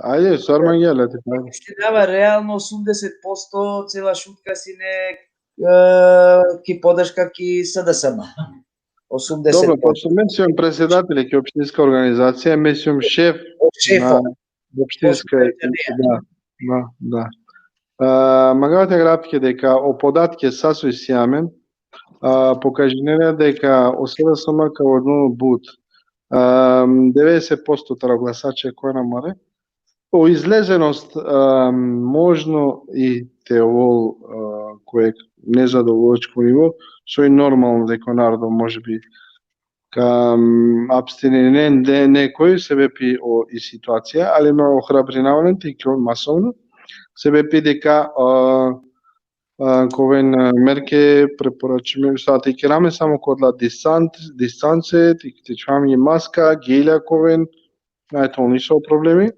ajde, sar mangea, Latifa. Mislinava, realno, osumdeset posto cela Šutka sine, e, ki podrška ki S D S M. Osumdeset posto. Dobro, pošto me sium predsedateli ki opštinska organizacija, me sium šef na opštinska, da, da, da. A, mangava te vakerav tuke deka o podatke sa so isi amen, a, pokažinena deka o S D S M ka vodinel but. A, devedeset posto taro glasače koj na more. O izlezenost, a, možno i te ovel, a, ko jekh nezadovoljčko nivo, so i normalno deka o narodo može bi ka, m, abstininen de nekoj sebepi o i situacija, ali me ohrabrinava len te ikljon masovno, sebepi deka, a, a, ka oven, a, merke preporačime, sa te ikeramen samo ko odola distant-, distance, te, te čhivamen i maska, gelja ka oven, nane tano niso problemi.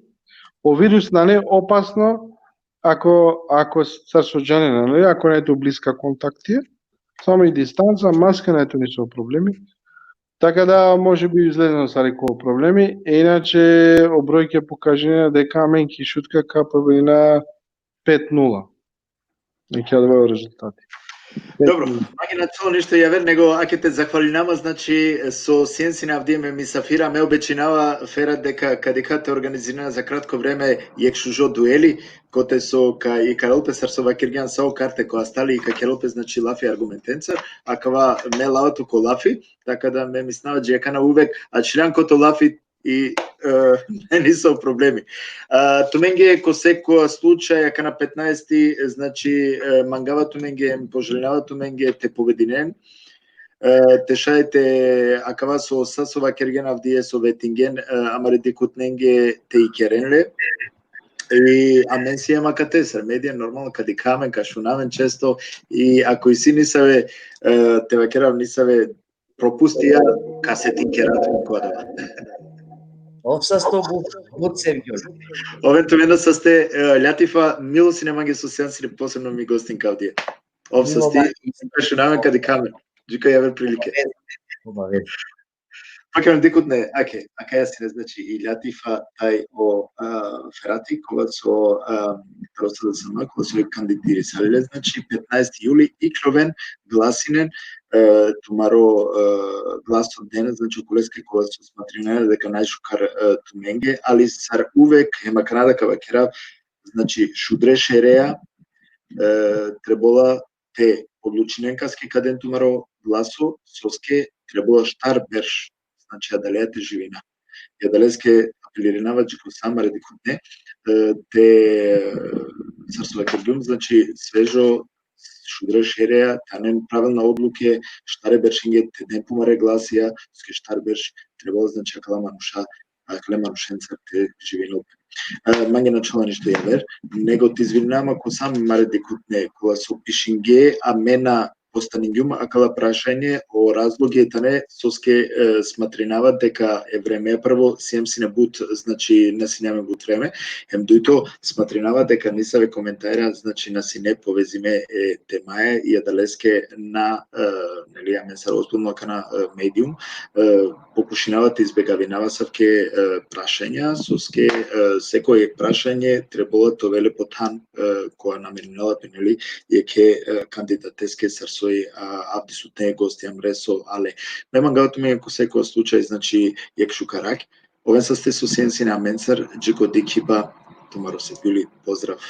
O virus nane opasno, ako, ako sar so džanena, nane, ako nane tu bliska kontakti, samo i distanca, maska, nane tu niso problemi. Taka da, može bi izlezenost sar i ko problemi, e, inače, o brojke pokažinena deka amen ki Šutka ka pobedina pet nula. Nek adava o rezultati. Dobro, mange na celo ništo javer, nego ake te zahvalinama, znači, so sien sine avdive me misafira, me obećinava, Ferat, deka ka dikha te organizirina za kratko vreme jekh šužo dueli, kote so ka ikerel pe sar so vakergjan sa o karte ko astali, ka kerel pe, znači, lafi argumentencar, akava me lava tu ko lafi, taka da me mislinava dži akana uvek ačhiljan kote o lafi, i, e, niso problemi. A, tumenge ko seko slučaj, akana petnaesti, znači, e, mangava tumenge, poželinava tumenge te pobedinen, e, te šaj te akava so, sa so vakergjan avdive so vetingen, e, amare dikhutnenge te ikeren le. I amen siem akate sar medija, normalno, ka dikha amen, ka šuna amen često, i ako isi nisave, e, te vakerav, nisave propustija, ka setin kera tumen ko adava. Ov sasto but, but sevgjol. Oven tumendo saste, e, Latifa, milo sine mange so sian sine posebno mi gostin ka avdive. Ov saste, ka šuna amen, ka dikha amen. Dži ko javer prilike. Obavezno. Obavezno. Okej, dikhutne, ake, akaja sine, znači, i Latifa, taj o, a, Ferati, kova so, a, taro S D S M, kova so kandidirisali le, znači, petnaesti juli, ikljoven, glasinen, e, tumaro, e, glaso dena, znači, okoleske kova so smatrinena deka najšukar, e, tumenge, ali sar uvek, hem akana da ka vakerav, znači, šudre šereja, e, trebola te odlučinen kaske ka den tumaro glaso, soske trebola štar berš znači, adaleja te živina. I adaleske apelirinava dži ko sa amare dikhutne, e, te, sar so vakergjum, znači, svežo šudre šereja te anen pravilna odluke, štare beršenge te den pumare glasija, soske štar berš trebalo, znači, akala manuša, akale manušencar te živinel pe. E, mange na ačhola ništo javer, nego te izvininav ma ko sa amare dikhutne, kola so pišinge, a me na postaningjum akala prašanje, o razloge tane soske, e, smatrinava deka e vreme, prvo, siem sine but, znači, na sine amen but vreme, hem dujto, smatrinava deka nesave komentara, znači, na sine povezime e temaja, i adaleske na, e, neli, amen sar ozbiljno akana, e, medium, e, pokušinava te izbegavinava asavke, e, prašanja, soske, e, sekoj prašanje trebela te ovel le po than, e, kova nameninela pe, neli, jekhe, e, kandidateske sar soj, a, avdisutne gosti amare so ale. Me mangava tumen ko sekova slučaj, znači, jekh šukar rakj. Oven saste so sien sine amencar, dži ko dikhiba, tumaro Sefili, pozdrav.